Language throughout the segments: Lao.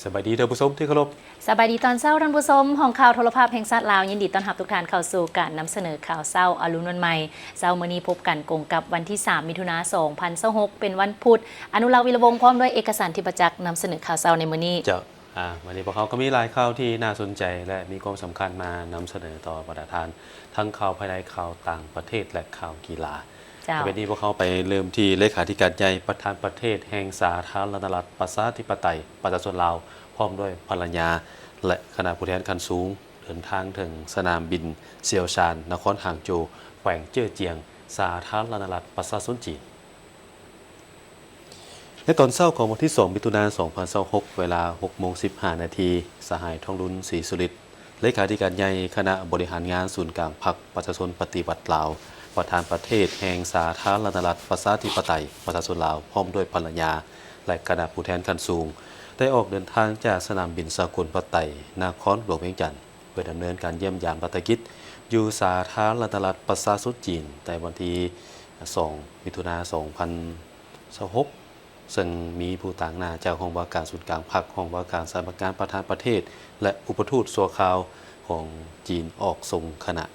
ສະບາຍດີທ່ານຜູ້ຊົມທີ່ເຄົາລົບ. ສະບາຍດີຕອນເຊົ້າທ່ານຜູ້ຊົມ. ຫ້ອງຂ່າວໂທລະພາບແຫ່ງຊາດລາວ ຍິນດີຕ້ອນຮັບທຸກທ່ານເຂົ້າສູ່ການນຳສະເໜີຂ່າວເຊົ້າອາລຸນວັນໃໝ່. ເຊົ້າມື້ນີ້ພົບກັນກົງກັບວັນທີສາມ ມິຖຸນາ ສອງພັນຊາວຫົກ ເປັນວັນພຸດ. ອະນຸລັກ ວິລະວົງ ພ້ອມດ້ວຍເອກະສານ ທິບປະຈັກ ນຳສະເໜີຂ່າວເຊົ້າໃນມື້ນີ້. ເຈົ້າ. ອາ ມື້ນີ້ພວກເຮົາກໍມີຫຼາຍຂ່າວທີ່ໜ້າສົນໃຈ ແລະ ມີຄວາມສຳຄັນມານຳສະເໜີຕໍ່ບັນດາທ່ານ ທັງຂ່າວພາຍໃນ, ຂ່າວຕ່າງປະເທດ ແລະ ຂ່າວກິລາ. ເຈົ້າ. ຕໍ່ໄປນີ້ພວກເຮົາໄປເລີ່ມທີ່ເລຂາທິການໃຫຍ່ ປະທານປະເທດແຫ່ງສາທາລະນະລັດ ປະຊາທິປະໄຕ ປະຊາຊົນລາວ ພ້ອມດ້ວຍພັນລະຍາ ແລະ ຄະນະຜູ້ແທນຂັ້ນສູງ ເດີນທາງເຖິງສະໜາມບິນຊຽວຊານ ນະຄອນຫາງໂຈວ ແຂວງເຈີ້ອຈຽງ ສາທາລະນະລັດ ປະຊາຊົນຈີນ. ໃນຕອນເຊົ້າຂອງວັນທີສອງ ມິຖຸນາ ສອງພັນຊາວຫົກ ເວລາຫົກໂມງສິບຫ້ານາທີ, ສະຫາຍ ທອງລຸນ ສີສຸລິດ ເລຂາທິການໃຫຍ່ຄະນະບໍລິຫານງານສູນກາງພັກປະຊາຊົນປະຕິວັດລາວ, ປະທານປະເທດແຫ່ງສາທາລະນະລັດ ປະຊາທິປະໄຕ ປະຊາຊົນລາວ ພ້ອມດ້ວຍພັນລະຍາ ແລະ ຄະນະຜູ້ແທນຂັ້ນສູງ ໄດ້ອອກເດີນທາງຈາກສະໜາມບິນສາກົນປາກໃຕ້ ນະຄອນຫຼວງວຽງຈັນ ເພື່ອດຳເນີນການຢ້ຽມຢາມລັດຖະກິດຢູ່ສາທາລະນະລັດ ປະຊາຊົນຈີນ ໃນວັນທີສອງ ມິຖຸນາ ສອງພັນຊາວຫົກ ເຊິ່ງມີຜູ້ຕາງໜ້າຈາກຫ້ອງວ່າການສູນກາງພັກ, ຫ້ອງວ່າການສຳນັກງານປະທານປະເທດ ແລະ ອຸປະທູດຊົ່ວຄາວຂອງຈີນອອກສົ່ງຄະນະ.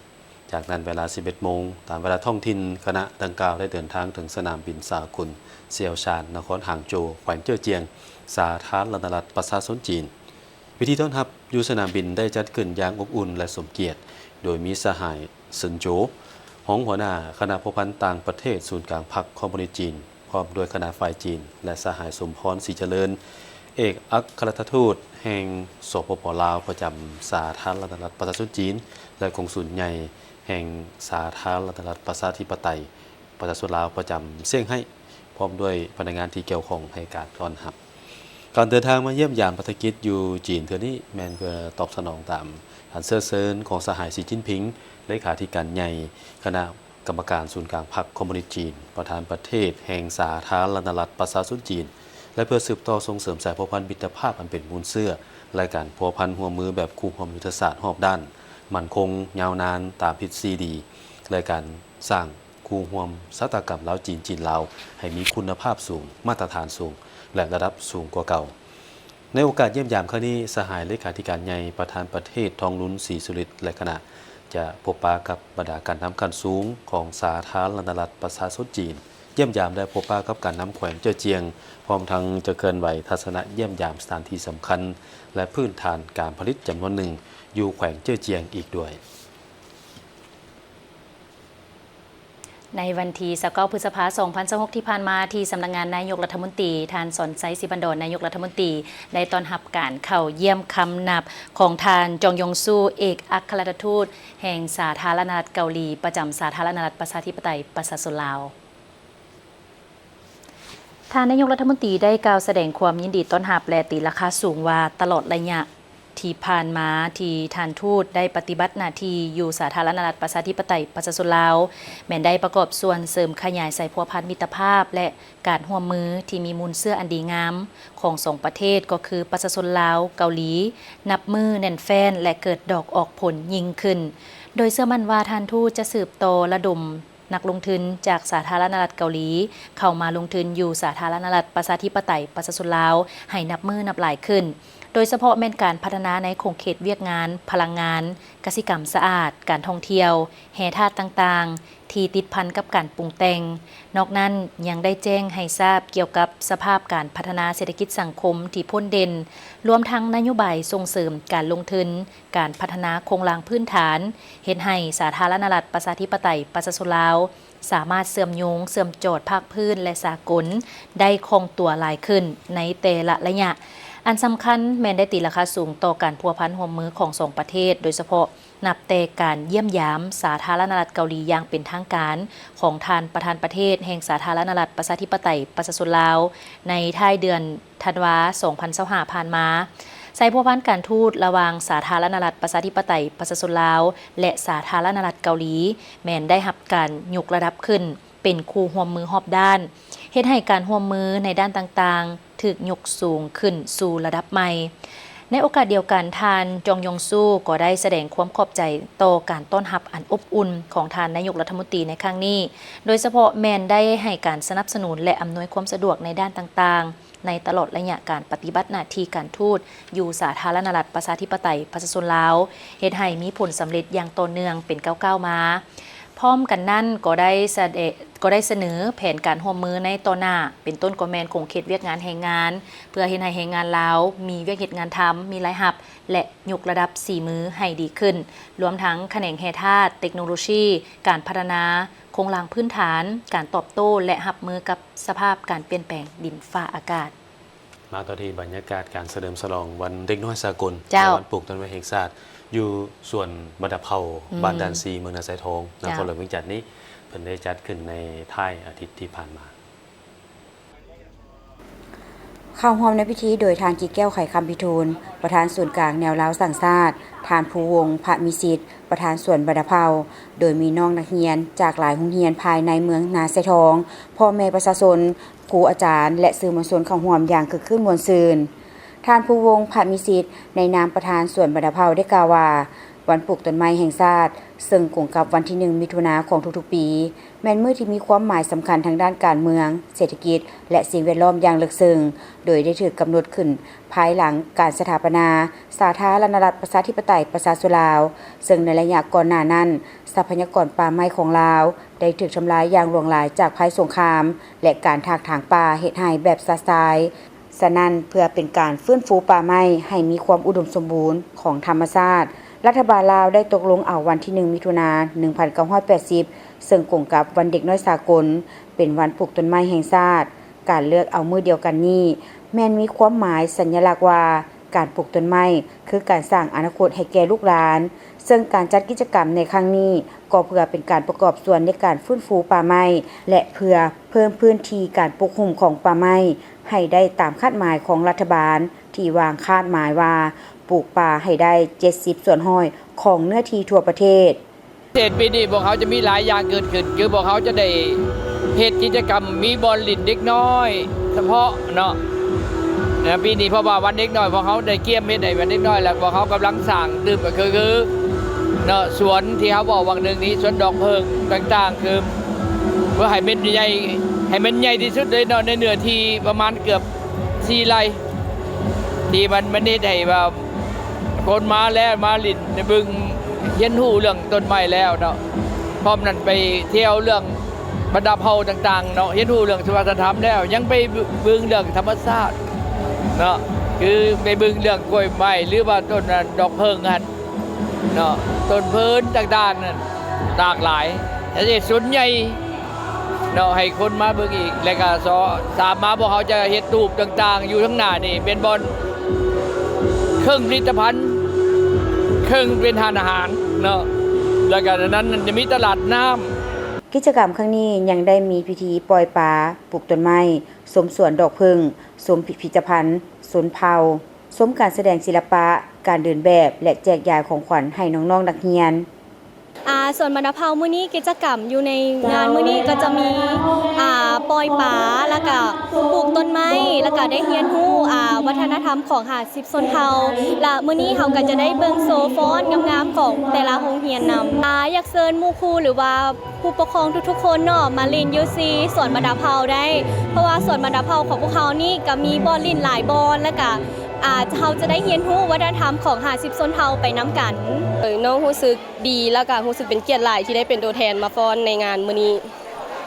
ຈາກນັ້ນເວລາສິບເອັດໂມງຕາມເວລາທ້ອງຖິ່ນ, ຄະນະດັ່ງກ່າວໄດ້ເດີນທາງເຖິງສະໜາມບິນສາກົນຊຽວຊານ ນະຄອນຫາງໂຈວ ແຂວງເຈີ້ອຈຽງ ສາທາລະນະລັດ ປະຊາຊົນຈີນ. ພິທີຕ້ອນຮັບຢູ່ສະໜາມບິນໄດ້ຈັດຂຶ້ນຢ່າງອົບອຸ່ນ ແລະ ສົມກຽດ, ໂດຍມີສະຫາຍ ເຊິນໂຈ ຮອງຫົວໜ້າຄະນະພົວພັນຕ່າງປະເທດສູນກາງພັກຄອມມູນິດຈີນ ພ້ອມດ້ວຍຄະນະຝ່າຍຈີນ ແລະ ສະຫາຍ ສົມພອນ ສີຈະເລີນ ເອກອັກຄະລັດຖະທູດແຫ່ງ ສປປ ລາວ ປະຈຳສາທາລະນະລັດປະຊາຊົນຈີນ ແລະ ກົງສຸນໃຫຍ່ແຫ່ງສາທາລະນະລັດປະຊາທິປະໄຕ ປະຊາຊົນລາວປະຈຳຊຽງໄຮ້ ພ້ອມດ້ວຍພະນັກງານທີ່ກ່ຽວຂ້ອງໃຫ້ການຕ້ອນຮັບ. ການເດີນທາງມາຢ້ຽມຢາມພັດທະກິດຢູ່ຈີນເທື່ອນີ້ ແມ່ນເພື່ອຕອບສະໜອງຕາມການເຊື້ອເຊີນຂອງສະຫາຍ ສີຈິ້ນຜິງ ເລຂາທິການໃຫຍ່ຄະນະກຳມະການສູນກາງພັກຄອມມູນິດຈີນ, ປະທານປະເທດແຫ່ງສາທາລະນະລັດປະຊາຊົນຈີນ ແລະ ເພື່ອສືບຕໍ່ສົ່ງເສີມສາຍພົວພັນມິດຕະພາບອັນເປັນມູນເຊື້ອ ແລະ ການພົວພັນຮ່ວມມືແບບຄູ່ຮ່ວມຍຸດທະສາດຮອບດ້ານ, ໝັ້ນຄົງ, ຍາວນານ, ຕາມທິດສີ່ດີ ແລະ ການສ້າງ ຄູ່ຮ່ວມຊະຕາກຳລາວ-ຈີນ, ຈີນ-ລາວ ໃຫ້ມີຄຸນນະພາບສູງ, ມາດຕະຖານສູງ ແລະ ລະດັບສູງກວ່າເກົ່າ. ໃນໂອກາດຢ້ຽມຢາມຄັ້ງນີ້, ສະຫາຍເລຂາທິການໃຫຍ່ ປະທານປະເທດ ທອງລຸນ ສີສຸລິດ ແລະ ຄະນະ ຈະພົບປະກັບບັນດາການນຳຂັ້ນສູງຂອງສາທາລະນະລັດປະຊາຊົນຈີນ, ຢ້ຽມຢາມ ແລະ ພົບປະກັບການນຳແຂວງເຈີ້ອຈຽງ, ພ້ອມທັງຈະເຄື່ອນໄຫວທັດສະນະຢ້ຽມຢາມສະຖານທີ່ສຳຄັນ ແລະ ພື້ນຖານການຜະລິດຈຳນວນໜຶ່ງຢູ່ແຂວງເຈີ້ອຈຽງອີກດ້ວຍ. ໃນວັນທີຊາວເກົ້າ ພຶດສະພາ ສອງພັນຊາວຫົກ ທີ່ຜ່ານມາ, ທີ່ສຳນັກງານນາຍົກລັດຖະມົນຕີ, ທ່ານ ສອນໄຊ ສີພັນດອນ ນາຍົກລັດຖະມົນຕີ ໄດ້ຕ້ອນຮັບການເຂົ້າຢ້ຽມຄຳນັບຂອງທ່ານ ຈອງຢອງຊູ ເອກອັກຄະລັດຖະທູດແຫ່ງສາທາລະນະລັດເກົາຫຼີ ປະຈຳສາທາລະນະລັດປະຊາທິປະໄຕປະຊາຊົນລາວ. ທ່ານນາຍົກລັດຖະມົນຕີໄດ້ກ່າວສະແດງຄວາມຍິນດີຕ້ອນຮັບ ແລະ ຕີລາຄາສູງວ່າ ຕະຫຼອດໄລຍະທີ່ຜ່ານມາທີ່ທ່ານທູດໄດ້ປະຕິບັດໜ້າທີ່ຢູ່ສາທາລະນະລັດປະຊາທິປະໄຕປະຊາຊົນລາວ ແມ່ນໄດ້ປະກອບສ່ວນເສີມຂະຫຍາຍສາຍພົວພັນມິດຕະພາບ ແລະ ການຮ່ວມມືທີ່ມີມູນເຊື້ອອັນດີງາມຂອງສອງປະເທດ ກໍຄືປະຊາຊົນລາວ-ເກົາຫຼີ ນັບມື້ແໜ້ນແຟ້ນ ແລະ ເກີດດອກອອກຜົນຍິ່ງຂຶ້ນ, ໂດຍເຊື່ອໝັ້ນວ່າທ່ານທູດຈະສືບຕໍ່ລະດົມ ນັກລົງທຶນຈາກສາທາລະນະລັດເກົາຫຼີເຂົ້າມາລົງທຶນຢູ່ສາທາລະນະລັດປະຊາທິປະໄຕປະຊາຊົນລາວໃຫ້ນັບມື້ນັບຫຼາຍຂຶ້ນ, ໂດຍສະເພາະແມ່ນການພັດທະນາໃນຂົງເຂດວຽກງານພະລັງງານ, ກະສິກຳສະອາດ, ການທ່ອງທ່ຽວ, ແຮ່ທາດຕ່າງໆ ທີ່ຕິດພັນກັບການປຸງແຕ່ງ. ນອກນັ້ນຍັງໄດ້ແຈ້ງໃຫ້ຊາບກ່ຽວກັບສະພາບການພັດທະນາເສດຖະກິດສັງຄົມທີ່ພົ້ນເດັ່ນ, ລວມທັງນະໂຍບາຍສົ່ງເສີມການລົງທຶນ, ການພັດທະນາໂຄງລ່າງພື້ນຖານ, ເຮັດໃຫ້ສາທາລະນະລັດປະຊາທິປະໄຕປະຊາຊົນລາວ ສາມາດເຊື່ອມໂຍງເຊື່ອມຈອດພາກພື້ນ ແລະ ສາກົນໄດ້ຄ່ອງຕົວຫຼາຍຂຶ້ນໃນແຕ່ລະໄລຍະ. ອັນສຳຄັນແມ່ນໄດ້ຕີລາຄາສູງຕໍ່ການພົວພັນຮ່ວມມືຂອງສອງປະເທດ, ໂດຍສະເພາະນັບແຕ່ການຢ້ຽມຢາມສາທາລະນະລັດເກົາຫຼີຢ່າງເປັນທາງການຂອງທ່ານປະທານປະເທດແຫ່ງສາທາລະນະລັດປະຊາທິປະໄຕປະຊາຊົນລາວ ໃນທ້າຍເດືອນ ທັນວາ ສອງພັນຊາວຫ້າ ຜ່ານມາ, ສາຍພົວພັນການທູດລະຫວ່າງສາທາລະນະລັດປະຊາທິປະໄຕປະຊາຊົນລາວ ແລະ ສາທາລະນະລັດເກົາຫຼີ ແມ່ນໄດ້ຮັບການຍົກລະດັບຂຶ້ນເປັນຄູ່ຮ່ວມມືຮອບດ້ານ, ເຮັດໃຫ້ການຮ່ວມມືໃນດ້ານຕ່າງໆ ຖືກຍົກສູງຂຶ້ນສູ່ລະດັບໃໝ່. ໃນໂອກາດດຽວກັນ, ທ່ານ ຈອງຢອງຊູ ກໍໄດ້ສະແດງຄວາມຂອບໃຈຕໍ່ການຕ້ອນຮັບອັນອົບອຸ່ນຂອງທ່ານນາຍົກລັດຖະມົນຕີໃນຄັ້ງນີ້, ໂດຍສະເພາະແມ່ນໄດ້ໃຫ້ການສະໜັບສະໜູນ ແລະ ອຳນວຍຄວາມສະດວກໃນດ້ານຕ່າງໆ, ໃນຕະຫຼອດໄລຍະການປະຕິບັດໜ້າທີ່ການທູດຢູ່ສາທາລະນະລັດ ປະຊາທິປະໄຕ ປະຊາຊົນລາວ ເຮັດໃຫ້ມີຜົນສຳເລັດຢ່າງຕໍ່ເນື່ອງເປັນກ້າວໆມາ. ພ້ອມກັນນັ້ນກໍໄດ້ສະແດ- ກໍໄດ້ສະເໜີແຜນການຮ່ວມມືໃນຕໍ່ໜ້າ ເປັນຕົ້ນກໍແມ່ນຂົງເຂດວຽກງານແຮງງານ ເພື່ອເຮັດໃຫ້ແຮງງານລາວມີວຽກເຮັດງານທຳ, ມີລາຍຮັບ ແລະ ຍົກລະດັບສີມືໃຫ້ດີຂຶ້ນ, ລວມທັງຂະແໜງແຮ່ທາດ, ເຕັກໂນໂລຊີ, ການພັດທະນາໂຄງລ່າງພື້ນຖານ, ການຕອບໂຕ້ ແລະ ຮັບມືກັບສະພາບການປ່ຽນແປງດິນຟ້າອາກາດ. ມາຕໍ່ທີ່ບັນຍາກາດການສະເຫຼີມສະຫຼອງວັນເດັກນ້ອຍສາກົນ ເຈົ້າ ແລະ ວັນປູກຕົ້ນໄມ້ແຫ່ງຊາດ ຢູ່ສວນບັນດາເຜົ່າ ອືມ ບ້ານດ່ານຊີ ເມືອງນາຊາຍທອງ ນະຄອນຫຼວງວຽງຈັນນີ້ ເພິ່ນໄດ້ຈັດຂຶ້ນໃນທ້າຍອາທິດທີ່ຜ່ານມາ. ເຂົ້າຮ່ວມໃນພິທີໂດຍທ່ານ ກິດແກ້ວ ໄຂຄຳພິທູນ ປະທານສູນກາງແນວລາວສ້າງຊາດ, ທ່ານ ພູວົງ ພະມີສິດ ປະທານສວນບັນດາເຜົ່າ, ໂດຍມີນ້ອງນັກຮຽນຈາກຫຼາຍໂຮງຮຽນພາຍໃນເມືອງນາຊາຍທອງ, ພໍ່ແມ່ປະຊາຊົນ, ຄູອາຈານ ແລະ ສື່ມວນຊົນເຂົ້າຮ່ວມຢ່າງຄຶກຄື້ນມ່ວນຊື່ນ. ທ່ານ ພູວົງ ພະມີສິດ ໃນນາມປະທານສວນບັນດາເຜົ່າ ໄດ້ກ່າວວ່າ ວັນປູກຕົ້ນໄມ້ແຫ່ງຊາດ ເຊິ່ງກົງກັບວັນທີໜຶ່ງ ມິຖຸນາຂອງທຸກໆປີ ແມ່ນມື້ທີ່ມີຄວາມໝາຍສຳຄັນທາງດ້ານການເມືອງ, ເສດຖະກິດ ແລະ ສິ່ງແວດລ້ອມຢ່າງເລິກເຊິ່ງ, ໂດຍໄດ້ຖືກກຳນົດຂຶ້ນພາຍຫຼັງການສະຖາປະນາສາທາລະນະລັດ ປະຊາທິປະໄຕ ປະຊາຊົນລາວ, ເຊິ່ງໃນໄລຍະກ່ອນໜ້ານັ້ນ ຊັບພະຍາກອນປ່າໄມ້ຂອງລາວໄດ້ຖືກທຳລາຍຢ່າງຫຼວງຫຼາຍຈາກໄພສົງຄາມ ແລະ ການຖາກຖາງປ່າເຮັດໄຮ່ແບບຊະຊາຍ. ສະນັ້ນ, ເພື່ອເປັນການຟື້ນຟູປ່າໄມ້ໃຫ້ມີຄວາມອຸດົມສົມບູນຂອງທຳມະຊາດ, ລັດຖະບານລາວໄດ້ຕົກລົງເອົາວັນທີໜຶ່ງ ມິຖຸນາ ໜຶ່ງພັນເກົ້າຮ້ອຍແປດສິບ ເຊິ່ງກົງກັບວັນເດັກນ້ອຍສາກົນ ເປັນວັນປູກຕົ້ນໄມ້ແຫ່ງຊາດ. ການເລືອກເອົາມື້ດຽວກັນນີ້ ແມ່ນມີຄວາມໝາຍສັນຍະລັກວ່າ ການປູກຕົ້ນໄມ້ຄືການສ້າງອະນາຄົດໃຫ້ແກ່ລູກຫຼານ, ເຊິ່ງການຈັດກິດຈະກຳໃນຄັ້ງນີ້ ກໍເພື່ອເປັນການປະກອບສ່ວນໃນການຟື້ນຟູປ່າໄມ້ ແລະ ເພື່ອເພີ່ມພື້ນທີ່ການປົກຫຸ້ມຂອງປ່າໄມ້ໃຫ້ໄດ້ຕາມຄາດໝາຍຂອງລັດຖະບານ ທີ່ວາງຄາດໝາຍວ່າ ປູກປ່າໃຫ້ໄດ້ເຈັດສິບສ່ວນຮ້ອຍຂອງເນື້ອທີ່ທົ່ວປະເທດ. ເຂດປີນີ້ພວກເຮົາຈະມີຫຼາຍຢ່າງເກີດຂຶ້ນ, ຄືພວກເຮົາຈະໄດ້ເຮັດກິດຈະກຳ ມີບ່ອນຫຼິ້ນເດັກນ້ອຍສະເພາະເນາະ. ແລະ ປີນີ້ເພາະວ່າວັນເດັກນ້ອຍ ພວກເຮົາໄດ້ກຽມເຮັດໃຫ້ວັນເດັກນ້ອຍ ແລະ ພວກເຮົາກຳລັງສ້າງຕື່ມ ກໍຄື ຄືເນາະ ສວນທີ່ເຮົາເວົ້າຫວ່າງໜຶ່ງນີ້ ສວນດອກເຜິ້ງຕ່າງໆ ຄືເພື່ອໃຫ້ມັນໃຫຍ່ ໃຫ້ມັນໃຫຍ່ທີ່ສຸດເລີຍເນາະ ໃນເນື້ອທີ່ປະມານເກືອບສີ່ໄຮ່ ທີ່ມັນ ມັນເຮັດໃຫ້ວ່າ ຄົນມາແລ້ວມາຫຼິ້ນໄປເບິ່ງ ຮຽນຮູ້ເລື່ອງຕົ້ນໄມ້ແລ້ວເນາະ, ພ້ອມນັ້ນໄປທ່ຽວເລື່ອງບັນດາເຜົ່າຕ່າງໆເນາະ, ຮຽນຮູ້ເລື່ອງວັດທະນະທຳແລ້ວ ຍັງໄປເບິ່ງເລື່ອງທຳມະຊາດເນາະ, ຄືໄປເບິ່ງເລື່ອງກ້ວຍໄມ້ ຫຼືວ່າຕົ້ນດອກເຜິ້ງຫັ້ນເນາະ, ຕົ້ນເພີນຕ່າງໆນັ້ນຫຼາກຫຼາຍ ແລະ ເຮັດສວນໃຫຍ່ ເນາະ ໃຫ້ຄົນມາເບິ່ງອີກ ແລະກະສອງ ສາມມາພວກເຮົາຈະເຮັດຕູບຕ່າງໆ ຢູ່ທາງໜ້ານີ້ເປັນບ່ອນເຄິ່ງຜະລິດຕະພັນ ເຄິ່ງເປັນຮ້ານອາຫານເນາະ ແລະກະນັ້ນຈະມີຕະຫຼາດນ້ຳ. ກິດຈະກຳຄັ້ງນີ້ຍັງໄດ້ມີພິທີປ່ອຍປາ, ປູກຕົ້ນໄມ້, ຊົມສວນດອກເຜິ້ງ, ຊົມພິພິທະພັນຊົນເຜົ່າ, ຊົມການສະແດງສິລະປະ, ການເດີນແບບ ແລະ ແຈກຢາຍຂອງຂວັນໃຫ້ນ້ອງໆນັກຮຽນ. ອ່າ ສວນບັນດາເຜົ່າມື້ນີ້ ກິດຈະກຳຢູ່ໃນງານມື້ນີ້ກໍຈະມີ ອ່າ ປ່ອຍປາ ແລ້ວກະປູກຕົ້ນໄມ້ ແລ້ວກະໄດ້ຮຽນຮູ້ ອ່າ ວັດທະນະທຳຂອງຫ້າສິບຊົນເຜົ່າ ແລະ ມື້ນີ້ເຮົາກໍຈະໄດ້ເບິ່ງໂຊຟ້ອນງາມໆຂອງແຕ່ລະໂຮງຮຽນນຳ. ອ່າ ຢາກເຊີນໝູ່ຄູ່ ຫຼືວ່າຜູ້ປົກຄອງທຸກໆຄົນເນາະ ມາຫຼິ້ນຢູ່ທີ່ສວນບັນດາເຜົ່າໄດ້ ເພາະວ່າສວນບັນດາເຜົ່າຂອງພວກເຮົານີ້ກໍມີບ່ອນຫຼິ້ນຫຼາຍບ່ອນ ແລ້ວກະ ອ່າ ເຮົາຈະໄດ້ຮຽນຮູ້ວັດທະນະທຳຂອງຫ້າສິບຊົນເຜົ່າໄປນຳກັນ. ເອີ ນ້ອງຮູ້ສຶກ ດີ ແລ້ວກະຮູ້ສຶກເປັນກຽດຫຼາຍທີ່ໄດ້ເປັນຕົວແທນມາຟ້ອນໃນງານມື້ນີ້.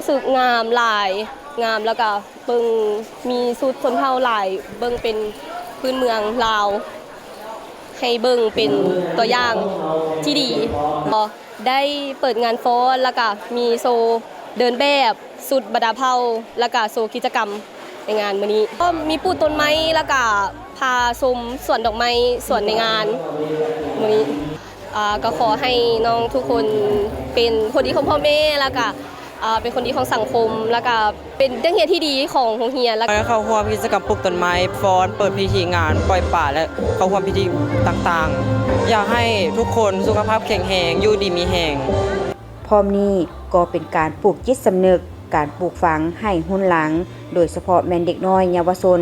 ຮູ້ສຶກງາມຫຼາຍ ງາມ ແລ້ວກະເບິ່ງມີຊຸດຊົນເຜົ່າຫຼາຍ ເບິ່ງເປັນພື້ນເມືອງລາວ ໃຫ້ເບິ່ງເປັນຕົວຢ່າງທີ່ດີ. ກໍໄດ້ເປີດງານຟ້ອນ ແລ້ວກະມີໂຊເດີນແບບ ຊຸດບັນດາເຜົ່າ ແລ້ວກະໂຊກິດຈະກຳໃນງານມື້ນີ້. ກໍມີປູກຕົ້ນໄມ້ ແລ້ວກະ ພາຊົມສວນດອກໄມ້ ສວນໃນງານມື້ນີ້. ອ່າ ກໍຂໍໃຫ້ນ້ອງທຸກຄົນເປັນຄົນດີຂອງພໍ່ແມ່ ແລ້ວກະ ອ່າ ເປັນຄົນດີຂອງສັງຄົມ ແລ້ວກະເປັນນັກຮຽນທີ່ດີຂອງໂຮງຮຽນ. ແລ້ວ ໄດ້ເຂົ້າຮ່ວມກິດຈະກຳປູກຕົ້ນໄມ້, ຟ້ອນ, ເປີດພິທີງານປ່ອຍປາ ແລະ ເຂົ້າຮ່ວມພິທີຕ່າງໆ. ຢາກໃຫ້ທຸກຄົນສຸຂະພາບແຂງແຮງ, ຢູ່ດີມີແຮງ. ພ້ອມນີ້ກໍເປັນການປູກຈິດສຳນຶກ, ການປູກຝັງໃຫ້ຮຸ່ນຫຼັງ, ໂດຍສະເພາະແມ່ນເດັກນ້ອຍເຍົາວະຊົນ,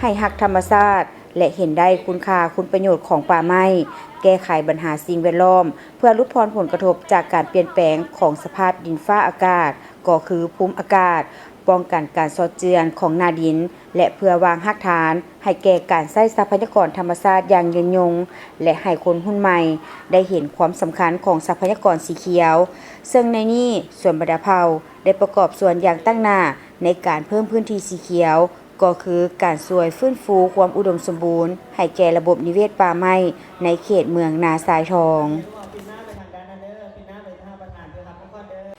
ໃຫ້ຮັກທຳມະຊາດ ແລະ ເຫັນໄດ້ຄຸນຄ່າຄຸນປະໂຫຍດຂອງປ່າໄມ້, ແກ້ໄຂບັນຫາສິ່ງແວດລ້ອມ ເພື່ອຫຼຸດຜ່ອນຜົນກະທົບຈາກການປ່ຽນແປງຂອງສະພາບດິນຟ້າອາກາດ ກໍຄືພູມອາກາດ, ປ້ອງກັນການຊອກເຈື່ອນຂອງໜ້າດິນ ແລະ ເພື່ອວາງຮາກຖານໃຫ້ແກ່ການໃຊ້ຊັບພະຍາກອນທຳມະຊາດຢ່າງຍືນຍົງ ແລະ ໃຫ້ຄົນຮຸ່ນໃໝ່ໄດ້ເຫັນຄວາມສຳຄັນຂອງຊັບພະຍາກອນສີຂຽວ, ເຊິ່ງໃນນີ້ ສວນບັນດາເຜົ່າໄດ້ປະກອບສ່ວນຢ່າງຕັ້ງໜ້າໃນການເພີ່ມພື້ນທີ່ສີຂຽວ ກໍຄືການຊ່ວຍຟື້ນຟູຄວາມອຸດົມສົມບູນໃຫ້ແກ່ລະບົບນິເວດປ່າໄມ້ໃນເຂດເມືອງນາຊາຍທອງ.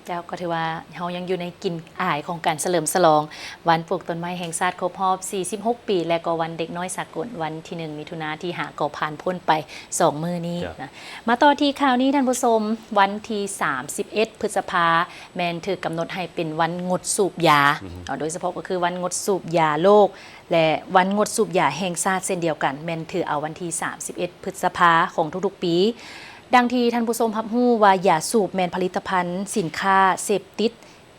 ເຈົ້າ ກໍຖືວ່າເຮົາຍັງຢູ່ໃນກິ່ນອາຍຂອງການສະເຫຼີມສະຫຼອງວັນປູກຕົ້ນໄມ້ແຫ່ງຊາດຄົບຮອບສີ່ສິບຫົກປີ ແລະ ກໍວັນເດັກນ້ອຍສາກົນ ວັນທີໜຶ່ງມິຖຸນາທີ່ຫາກໍຜ່ານພົ້ນໄປສອງມື້ນີ້ ເຈົ້າ ນະ. ມາຕໍ່ທີ່ຂ່າວນີ້ທ່ານຜູ້ຊົມ, ວັນທີສາມສິບເອັດ ພຶດສະພາ ແມ່ນຖືກກຳນົດໃຫ້ເປັນວັນງົດສູບຢາ ອືຮຶ ເນາະ, ໂດຍສະເພາະກໍຄືວັນງົດສູບຢາໂລກ ແລະ ວັນງົດສູບຢາແຫ່ງຊາດເຊັ່ນດຽວກັນ ແມ່ນຖືເອົາວັນທີສາມສິບເອັດ ພຶດສະພາຂອງທຸກໆປີ. ດັ່ງທີ່ທ່ານຜູ້ຊົມຮັບຮູ້ວ່າ ຢາສູບແມ່ນຜະລິດຕະພັນສິນຄ້າເສບຕິດ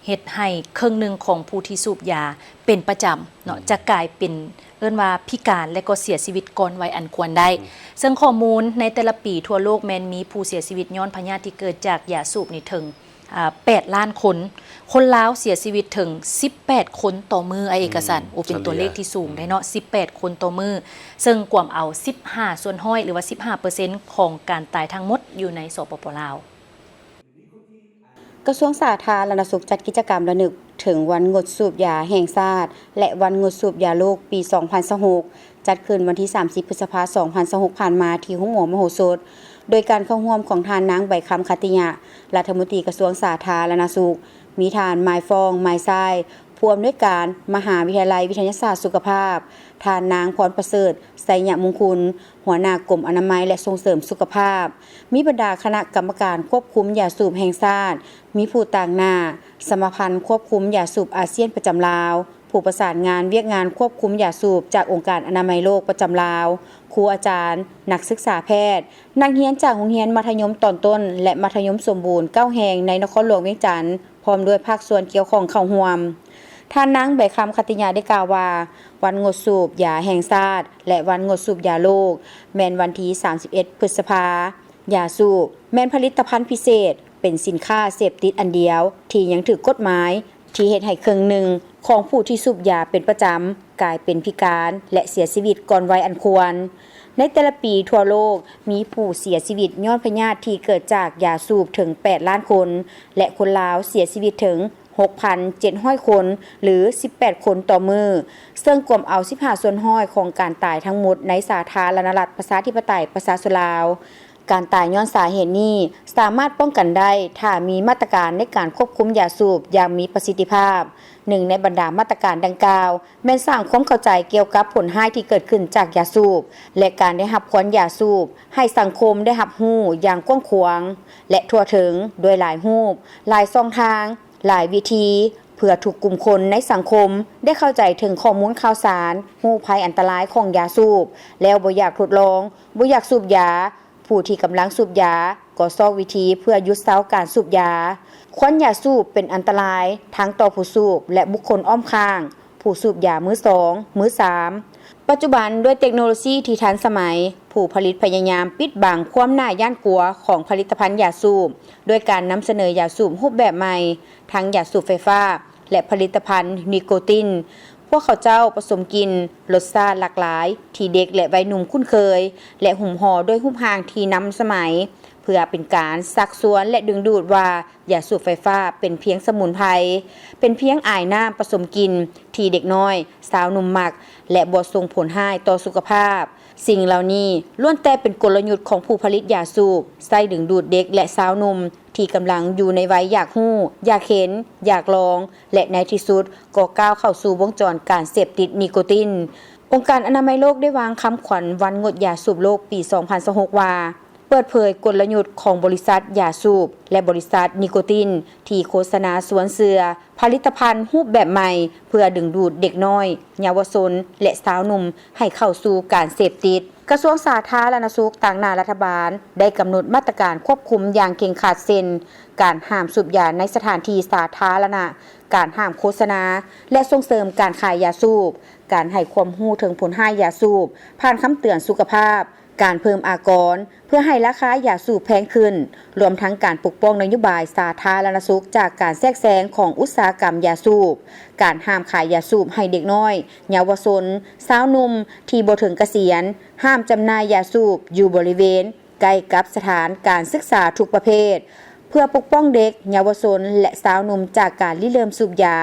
ເຮັດໃຫ້ເຄິ່ງໜຶ່ງຂອງຜູ້ທີ່ສູບຢາເປັນປະຈຳເນາະ ອືມ ຈະກາຍເປັນ ເອີ້ນວ່າພິການ ແລະ ກໍເສຍຊີວິດກ່ອນໄວອັນຄວນໄດ້. ອືມ ເຊິ່ງຂໍ້ມູນໃນແຕ່ລະປີທົ່ວໂລກແມ່ນມີຜູ້ເສຍຊີວິດຍ້ອນພະຍາດທີ່ເກີດຈາກຢາສູບນີ້ເຖິງ ອາ ແປດລ້ານຄົນ, ຄົນລາວເສຍຊີວິດເຖິງສິບແປດຄົນຕໍ່ມື້. ອາ ເອກະສັນ ອືມ ໂອ ເປັນຕົວເລກທີ່ສູງໄດ໋ເນາະ ສິບແປດຄົນຕໍ່ມື້, ເຊິ່ງກວມເອົາສິບຫ້າສ່ວນຮ້ອຍ ຫຼືວ່າສິບຫ້າເປີເຊັນຂອງການຕາຍທັງໝົດຢູ່ໃນ ສປປ ລາວ. ກະຊວງສາທາລະນະສຸກຈັດກິດຈະກຳລະນຶກເຖິງວັນງົດສູບຢາແຫ່ງຊາດ ແລະ ວັນງົດສູບຢາໂລກປີສອງພັນຊາວຫົກ ຈັດຂຶ້ນວັນທີສາມສິບ ພຶດສະພາ ສອງພັນຊາວຫົກ ຜ່ານມາ ທີ່ໂຮງໝໍມະໂຫສົດ ໂດຍການເຂົ້າຮ່ວມຂອງທ່ານນາງ ໃບຄຳ ຂັດຕິຍະ ລັດຖະມົນຕີກະຊວງສາທາລະນະສຸກ, ມີທ່ານ ໝາຍຟອງ ໝາຍຊາຍ ຜູ້ອຳນວຍການມະຫາວິທະຍາໄລວິທະຍາສາດສຸຂະພາບ, ທ່ານນາງ ພອນປະເສີດ ໄຊຍະມຸງຄຸນ ຫົວໜ້າກົມອະນາໄມ ແລະ ສົ່ງເສີມສຸຂະພາບ, ມີບັນດາຄະນະກຳມະການຄວບຄຸມຢາສູບແຫ່ງຊາດ, ມີຜູ້ຕາງໜ້າສະມາພັນຄວບຄຸມຢາສູບອາຊຽນປະຈຳລາວ, ຜູ້ປະສານງານວຽກງານຄວບຄຸມຢາສູບຈາກອົງການອະນາໄມໂລກປະຈຳລາວ, ຄູອາຈານ, ນັກສຶກສາແພດ, ນັກຮຽນຈາກໂຮງຮຽນມັດທະຍົມຕອນຕົ້ນ ແລະ ມັດທະຍົມສົມບູນເກົ້າແຫ່ງໃນນະຄອນຫຼວງວຽງຈັນ, ພ້ອມດ້ວຍພາກສ່ວນກ່ຽວຂ້ອງເຂົ້າຮ່ວມ. ທ່ານນາງ ໃບຄຳ ຂັດຕິຍະ ໄດ້ກ່າວວ່າ ວັນງົດສູບຢາແຫ່ງຊາດ ແລະ ວັນງົດສູບຢາໂລກ ແມ່ນວັນທີສາມສິບເອັດ ພຶດສະພາ. ຢາສູບແມ່ນຜະລິດຕະພັນພິເສດ, ເປັນສິນຄ້າເສບຕິດອັນດຽວທີ່ຍັງຖືກກົດໝາຍ, ທີ່ເຮັດໃຫ້ເຄິ່ງໜຶ່ງຂອງຜູ້ທີ່ສູບຢາເປັນປະຈຳ ກາຍເປັນພິການ ແລະ ເສຍຊີວິດກ່ອນໄວອັນຄວນ. ໃນແຕ່ລະປີທົ່ວໂລກມີຜູ້ເສຍຊີວິດຍ້ອນພະຍາດທີ່ເກີດຈາກຢາສູບເຖິງແປດລ້ານຄົນ ແລະ ຄົນລາວເສຍຊີວິດເຖິງຫົກພັນເຈັດຮ້ອຍຄົນ ຫຼື ສິບແປດຄົນຕໍ່ມື້, ເຊິ່ງກວມເອົາສິບຫ້າສ່ວນຮ້ອຍຂອງການຕາຍທັງໝົດໃນສາທາລະນະລັດປະຊາທິປະໄຕປະຊາຊົນລາວ. ການຕາຍຍ້ອນສາເຫດນີ້ສາມາດປ້ອງກັນໄດ້ ຖ້າມີມາດຕະການໃນການຄວບຄຸມຢາສູບຢ່າງມີປະສິດທິພາບ. ໜຶ່ງໃນບັນດາມາດຕະການດັ່ງກ່າວ ແມ່ນສ້າງຄວາມເຂົ້າໃຈກ່ຽວກັບຜົນຮ້າຍທີ່ເກີດຂຶ້ນຈາກຢາສູບ ແລະ ການໄດ້ຮັບຄວັນຢາສູບ ໃຫ້ສັງຄົມໄດ້ຮັບຮູ້ຢ່າງກວ້າງຂວາງ ແລະ ທົ່ວເຖິງ ດ້ວຍຫຼາຍຮູບ, ຫຼາຍຊ່ອງທາງ, ຫຼາຍວິທີ ເພື່ອທຸກກຸ່ມຄົນໃນສັງຄົມໄດ້ເຂົ້າໃຈເຖິງຂໍ້ມູນຂ່າວສານ, ຮູ້ໄພອັນຕະລາຍຂອງຢາສູບ ແລ້ວບໍ່ຢາກທົດລອງ, ບໍ່ຢາກສູບຢາ, ຜູ້ທີ່ກຳລັງສູບຢາກໍຊອກວິທີເພື່ອຢຸດເຊົາການສູບຢາ. ຄວັນຢາສູບເປັນອັນຕະລາຍທັງຕໍ່ຜູ້ສູບ ແລະ ບຸກຄົນອ້ອມຂ້າງ, ຜູ້ສູບຢາມືສອງ, ມືສາມ. ປັດຈຸບັນດ້ວຍເຕັກໂນໂລຊີທີ່ທັນສະໄໝ, ຜູ້ຜະລິດພະຍາຍາມປິດບັງຄວາມໜ້າຢ້ານກົວຂອງຜະລິດຕະພັນຢາສູບ ດ້ວຍການນຳສະເໜີຢາສູບຮູບແບບໃໝ່, ທັງຢາສູບໄຟຟ້າ ແລະ ຜະລິດຕະພັນນິໂກຕິນ. ພວກເຂົາເຈົ້າປະສົມກິ່ນລົດຊາດຫຼາກຫຼາຍທີ່ເດັກ ແລະ ໄວໜຸ່ມຄຸ້ນເຄີຍ ແລະ ຫຸມຫໍ່ດ້ວຍຮູບຮ່າງທີ່ທັນສະໄໝ ເພື່ອເປັນການຊັກຊວນ ແລະ ດຶງດູດວ່າ ຢາສູບໄຟຟ້າເປັນພຽງສະໝຸນໄພ, ເປັນພຽງອາຍນ້ຳປະສົມກິ່ນທີ່ເດັກນ້ອຍ, ຊາວໜຸ່ມມັກ ແລະ ບໍ່ສົ່ງຜົນຮ້າຍຕໍ່ສຸຂະພາບ. ສິ່ງເຫຼົ່ານີ້ລ້ວນແຕ່ເປັນກົນລະຍຸດຂອງຜູ້ຜະລິດຢາສູບ, ໃຊ້ດຶງດູດເດັກ ແລະ ຊາວໜຸ່ມທີ່ກຳລັງຢູ່ໃນໄວຢາກຮູ້, ຢາກເຫັນ, ຢາກລອງ ແລະ ໃນທີ່ສຸດກໍກ້າວເຂົ້າສູ່ວົງຈອນການເສບຕິດນິໂກຕິນ. ອົງການອະນາໄມໂລກໄດ້ວາງຄຳຂວັນວັນງົດຢາສູບໂລກປີສອງພັນຊາວຫົກວ່າ ເປີດເຜີຍກົນລະຍຸດຂອງບໍລິສັດຢາສູບ ແລະ ບໍລິສັດນິໂກຕິນ ທີ່ໂຄສະນາຊວນເຊື່ອຜະລິດຕະພັນຮູບແບບໃໝ່ ເພື່ອດຶງດູດເດັກນ້ອຍ, ເຍົາວະຊົນ ແລະ ຊາວໜຸ່ມໃຫ້ເຂົ້າສູ່ການເສບຕິດ. ກະຊວງສາທາລະນະສຸກຕາງໜ້າລັດຖະບານໄດ້ກຳນົດມາດຕະການຄວບຄຸມຢ່າງເຄັ່ງຄັດ ເຊັ່ນ ການຫ້າມສູບຢາໃນສະຖານທີ່ສາທາລະນະ, ການຫ້າມໂຄສະນາ ແລະ ສົ່ງເສີມການຂາຍຢາສູບ, ການໃຫ້ຄວາມຮູ້ເຖິງຜົນຮ້າຍຢາສູບຜ່ານຄຳເຕືອນສຸຂະພາບ, ການເພີ່ມອາກອນເພື່ອໃຫ້ລາຄາຢາສູບແພງຂຶ້ນ, ລວມທັງການປົກປ້ອງນະໂຍບາຍສາທາລະນະສຸກຈາກການແຊກແຊງຂອງອຸດສາຫະກຳຢາສູບ, ການຫ້າມຂາຍຢາສູບໃຫ້ເດັກນ້ອຍ, ເຍົາວະຊົນ, ຊາວໜຸ່ມທີ່ບໍ່ເຖິງກະສຽນ, ຫ້າມຈຳໜ່າຍຢາສູບຢູ່ບໍລິເວນໃກ້ກັບສະຖານການສຶກສາທຸກປະເພດ, ເພື່ອປົກປ້ອງເດັກ, ເຍົາວະຊົນ ແລະ ຊາວໜຸ່ມຈາກການລິເລີ່ມສູບຢາ.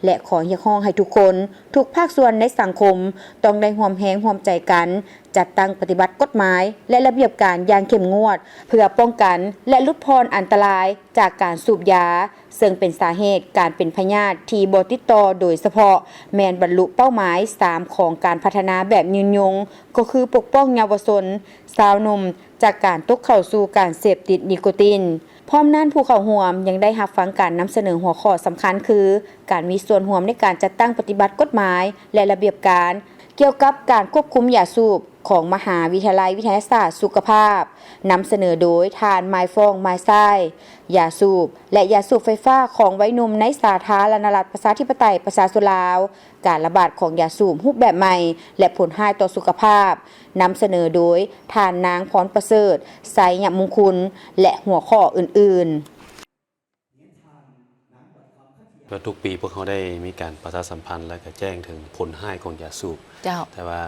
ແລະ ຂໍຮຽກຮ້ອງໃຫ້ທຸກຄົນ, ທຸກພາກສ່ວນໃນສັງຄົມ ຕ້ອງໄດ້ຮ່ວມແຮງຮ່ວມໃຈກັນ ຈັດຕັ້ງປະຕິບັດກົດໝາຍ ແລະ ລະບຽບການຢ່າງເຂັ້ມງວດ ເພື່ອປ້ອງກັນ ແລະ ຫຼຸດຜ່ອນອັນຕະລາຍຈາກການສູບຢາ, ເຊິ່ງເປັນສາເຫດການເປັນພະຍາດທີ່ບໍ່ຕິດຕໍ່ໂດຍສະເພາະ, ແມ່ນບັນລຸເປົ້າໝາຍສາມຂອງການພັດທະນາແບບຍືນຍົງ, ກໍຄືປົກປ້ອງເຍົາວະຊົນ, ຊາວໜຸ່ມ ຈາກການຕົກເຂົ້າສູ່ການເສບຕິດນິໂກຕິນ. ພ້ອມນັ້ນ, ຜູ້ເຂົ້າຮ່ວມຍັງໄດ້ຮັບຟັງການນຳສະເໜີຫົວຂໍ້ສຳຄັນຄື ການມີສ່ວນຮ່ວມໃນການຈັດຕັ້ງປະຕິບັດກົດໝາຍ ແລະ ລະບຽບການກ່ຽວກັບການຄວບຄຸມຢາສູບຂອງມະຫາວິທະຍາໄລວິທະຍາສາດສຸຂະພາບ, ນຳສະເໜີໂດຍທ່ານ ມາຍຟອງ ມາຍຊາຍ, ຢາສູບ ແລະ ຢາສູບໄຟຟ້າຂອງໄວໜຸ່ມໃນສາທາລະນະລັດປະຊາທິປະໄຕປະຊາຊົນລາວ, ການລະບາດຂອງຢາສູບຮູບແບບໃໝ່ ແລະ ຜົນຮ້າຍຕໍ່ສຸຂະພາບ, ນຳສະເໜີໂດຍທ່ານນາງ ພອນປະເສີດ ໄຊຍະມຸງຄຸນ ແລະ ຫົວຂໍ້ອື່ນໆ. ແລ້ວທຸກປີພວກເຮົາໄດ້ມີການປະຊາສຳພັນ ແລະ ກະແຈ້ງເຖິງຜົນຮ້າຍຂອງຢາສູບ. ເຈົ້າ. ແຕ່ວ່າ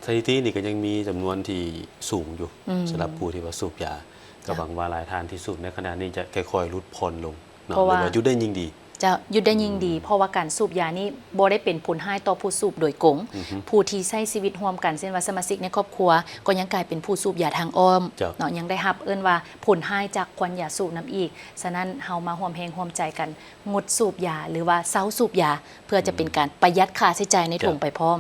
ສະຖິຕິນີ້ກະຍັງມີຈຳນວນທີ່ສູງຢູ່ ອືມ ສຳລັບຜູ້ທີ່ວ່າສູບຢາ. ກະ ເຈົ້າ ຫວັງວ່າຫຼາຍທ່ານທີ່ສູບໃນຂະນະນີ້ຈະຄ່ອຍໆຫຼຸດຜ່ອນລົງເນາະ ເພາະວ່າ ຫຼືວ່າຢຸດໄດ້ຍິ່ງດີ. ເຈົ້າ, ຢຸດໄດ້ຍິ່ງດີ ອືມ ເພາະວ່າການສູບຢານີ້ບໍ່ໄດ້ເປັນຜົນຮ້າຍຕໍ່ຜູ້ສູບໂດຍກົງ. ອືຮຶ. ຜູ້ທີ່ໃຊ້ຊີວິດຮ່ວມກັນ ເຊັ່ນວ່າສະມາຊິກໃນຄອບຄົວ ກໍຍັງກາຍເປັນຜູ້ສູບຢາທາງອ້ອມ. ເຈົ້າ. ເນາະ, ຍັງໄດ້ຮັບ ເອີ້ນວ່າຜົນຮ້າຍຈາກຄວັນຢາສູບນຳອີກ. ສະນັ້ນ ເຮົາມາຮ່ວມແຮງຮ່ວມໃຈກັນງົດສູບຢາ ຫຼືວ່າເຊົາສູບຢາ ເພື່ອຈະເປັນ ອືມ ການປະຢັດຄ່າໃຊ້ຈ່າຍໃນຖົງ ເຈົ້າ ໄປພ້ອມ.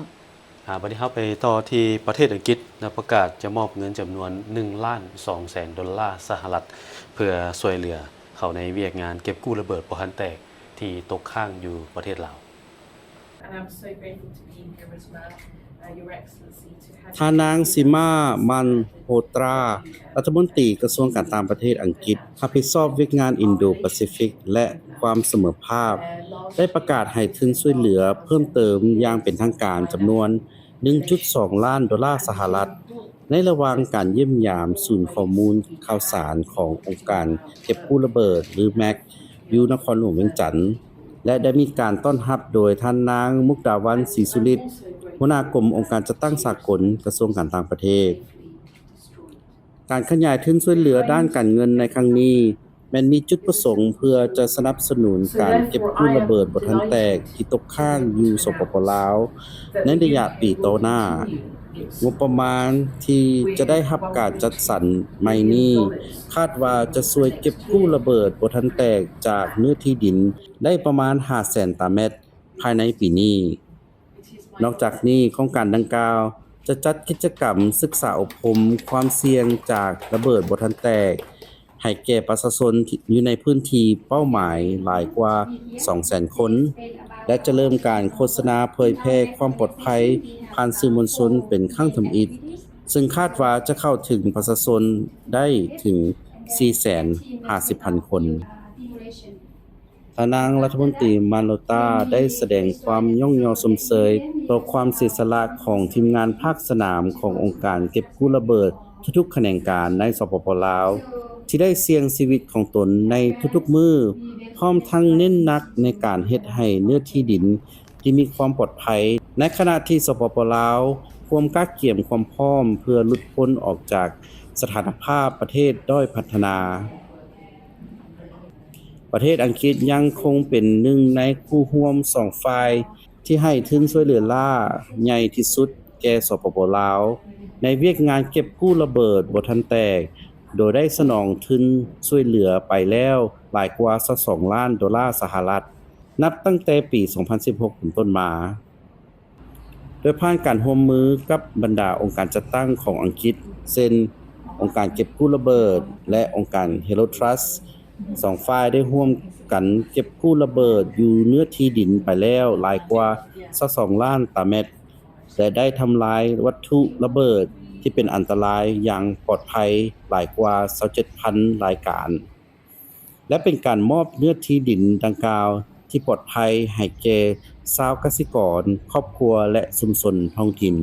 ອ່າ ບັດນີ້ເຮົາໄປຕໍ່ທີ່ປະເທດອັງກິດ ໄດ້ປະກາດຈະມອບເງິນຈຳນວນໜຶ່ງລ້ານສອງແສນໂດລາສະຫະລັດ ເພື່ອຊ່ວຍເຫຼືອເຂົ້າໃນວຽກງານເກັບກູ້ລະເບີດບໍ່ທັນແຕກທີ່ຕົກຄ້າງຢູ່ປະເທດລາວ. And I'm so grateful to be here as well, uh, Your Excellency, to have ທ່ານນາງ ຊີມາ ມັນໂຮຕຣາ ລັດຖະມົນຕີກະຊວງການຕ່າງປະເທດອັງກິດ ຮັບຜິດຊອບວຽກງານອິນໂດປາຊີຟິກ ແລະ ຄວາມສະເໝີພາບ ໄດ້ປະກາດໃຫ້ທຶນຊ່ວຍເຫຼືອເພີ່ມເຕີມຢ່າງເປັນທາງການຈຳນວນໜຶ່ງຈຸດສອງລ້ານໂດລາສະຫະລັດ ໃນລະຫວ່າງການຢ້ຽມຢາມສູນຂໍ້ມູນຂ່າວສານຂອງອົງການເກັບກູ້ລະເບີດ ຫຼື ແມັກ ຢູ່ນະຄອນຫຼວງວຽງຈັນ ແລະ ໄດ້ມີການຕ້ອນຮັບໂດຍທ່ານນາງ ມຸກດາວັນ ສີສຸລິດ ຫົວໜ້າກົມອົງການຈັດຕັ້ງສາກົນ ກະຊວງການຕ່າງປະເທດ. ການຂະຫຍາຍທຶນຊ່ວຍເຫຼືອດ້ານການເງິນໃນຄັ້ງນີ້ ແມ່ນມີຈຸດປະສົງເພື່ອຈະສະໜັບສະໜູນການເກັບກູ້ລະເບີດບໍ່ທັນແຕກທີ່ຕົກຄ້າງຢູ່ ສປປ ລາວ ໃນໄລຍະປີຕໍ່ໜ້າ. ງົບປະມານທີ່ຈະໄດ້ຮັບການຈັດສັນໃໝ່ນີ້ ຄາດວ່າຈະຊ່ວຍເກັບກູ້ລະເບີດບໍ່ທັນແຕກຈາກເນື້ອທີ່ດິນໄດ້ປະມານຫ້າແສນຕາແມັດພາຍໃນປີນີ້. ນອກຈາກນີ້, ໂຄງການດັ່ງກ່າວຈະຈັດກິດຈະກຳສຶກສາອົບຮົມຄວາມສ່ຽງຈາກລະເບີດບໍ່ທັນແຕກ ໃຫ້ແກ່ປະຊາຊົນທີ່ຢູ່ໃນພື້ນທີ່ເປົ້າໝາຍຫຼາຍກວ່າສອງແສນຄົນ ແລະ ຈະເລີ່ມການໂຄສະນາເຜີຍແຜ່ຄວາມປອດໄພຜ່ານສື່ມວນຊົນເປັນຄັ້ງທຳອິດ, ເຊິ່ງຄາດວ່າຈະເຂົ້າເຖິງປະຊາຊົນໄດ້ເຖິງສີ່ແສນຫ້າສິບພັນຄົນ. ທ່ານນາງລັດຖະມົນຕີ ມາໂນຕາ ໄດ້ສະແດງຄວາມຍ້ອງຍໍຊົມເຊີຍຕໍ່ຄວາມເສຍສະຫຼະຂອງທີມງານພາກສະໜາມຂອງອົງການເກັບກູ້ລະເບີດທຸກໆຂະແໜງການໃນ ສປປ ລາວ ທີ່ໄດ້ສ່ຽງຊີວິດຂອງຕົນໃນທຸກໆມື້, ພ້ອມທັງເນັ້ນໜັກໃນການເຮັດໃຫ້ເນື້ອທີ່ດິນທີ່ມີຄວາມປອດໄພ, ໃນຂະນະທີ່ ສປປ ລາວ ກວມກະກຽມຄວາມພ້ອມເພື່ອຫຼຸດພົ້ນອອກຈາກສະຖານະພາບປະເທດດ້ອຍພັດທະນາ. ປະເທດອັງກິດຍັງຄົງເປັນໜຶ່ງໃນຄູ່ຮ່ວມສອງຝ່າຍທີ່ໃຫ້ທຶນຊ່ວຍເຫຼືອລ້າໃຫຍ່ທີ່ສຸດແກ່ ສປປ ລາວ ໃນວຽກງານເກັບກູ້ລະເບີດບໍ່ທັນແຕກ, ໂດຍໄດ້ສະໜອງທຶນຊ່ວຍເຫຼືອໄປແລ້ວຫຼາຍກວ່າຊາວສອງລ້ານໂດລາສະຫະລັດ ນັບຕັ້ງແຕ່ປີສອງພັນສິບຫົກເປັນຕົ້ນມາ. ໂດຍຜ່ານການຮ່ວມມືກັບບັນດາອົງການຈັດຕັ້ງຂອງອັງກິດ ເຊັ່ນ ອົງການເກັບກູ້ລະເບີດ ແລະ ອົງການ Hero Trust, ສອງຝ່າຍໄດ້ຮ່ວມກັນເກັບກູ້ລະເບີດຢູ່ເນື້ອທີ່ດິນໄປແລ້ວຫຼາຍກວ່າຊາວສອງລ້ານຕາແມັດ ແລະ ໄດ້ທຳລາຍວັດຖຸລະເບີດທີ່ເປັນອັນຕະລາຍຢ່າງປອດໄພຫຼາຍກວ່າຊາວເຈັດພັນລາຍການ. ແລະ ເປັນການມອບເນື້ອທີ່ດິນດັ່ງກ່າວທີ່ປອດໄພໃຫ້ແກ່ຊາວກະສິກອນ, ຄອບຄົວ ແລະ ຊຸມຊົນທ້ອງຖິ່ນ.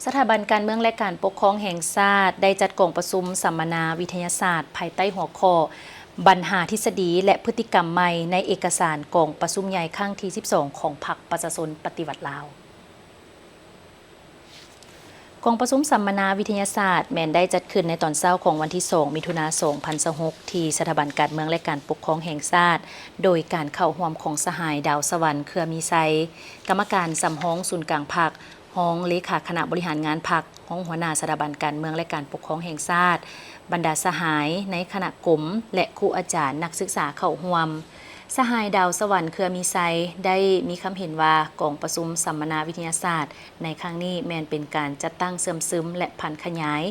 ສະຖາບັນການເມືອງ ແລະ ການປົກຄອງແຫ່ງຊາດ ໄດ້ຈັດກອງປະຊຸມສຳມະນາວິທະຍາສາດ ພາຍໃຕ້ຫົວຂໍ້ ບັນຫາທິດສະດີ ແລະ ພຶດຕິກຳໃໝ່ ໃນເອກະສານກອງປະຊຸມໃຫຍ່ຄັ້ງທີສິບສອງ ຂອງພັກປະຊາຊົນປະຕິວັດລາວ. ກອງປະຊຸມສຳມະນາວິທະຍາສາດ ແມ່ນໄດ້ຈັດຂຶ້ນໃນຕອນເຊົ້າຂອງວັນທີສອງ ມິຖຸນາ ສອງພັນຊາວຫົກ ທີ່ສະຖາບັນການເມືອງ ແລະ ການປົກຄອງແຫ່ງຊາດ ໂດຍການເຂົ້າຮ່ວມຂອງສະຫາຍ ດາວສະຫວັນ ເຄືອມີໄຊ, ກຳມະການສຳຮອງສູນກາງພັກ, ຮອງເລຂາຄະນະບໍລິຫານງານພັກ, ຮອງຫົວໜ້າສະຖາບັນການເມືອງ ແລະ ການປົກຄອງແຫ່ງຊາດ, ບັນດາສະຫາຍໃນຄະນະກົມ ແລະ ຄູອາຈານນັກສຶກສາເຂົ້າຮ່ວມ. ສະຫາຍ ດາວສະຫວັນ ເຄືອມີໄຊ ໄດ້ມີຄຳເຫັນວ່າ ກອງປະຊຸມສຳມະນາວິທະຍາສາດໃນຄັ້ງນີ້ ແມ່ນເປັນການຈັດຕັ້ງເຊື່ອມຊຶມ ແລະ ຜັນຂະຫຍາຍ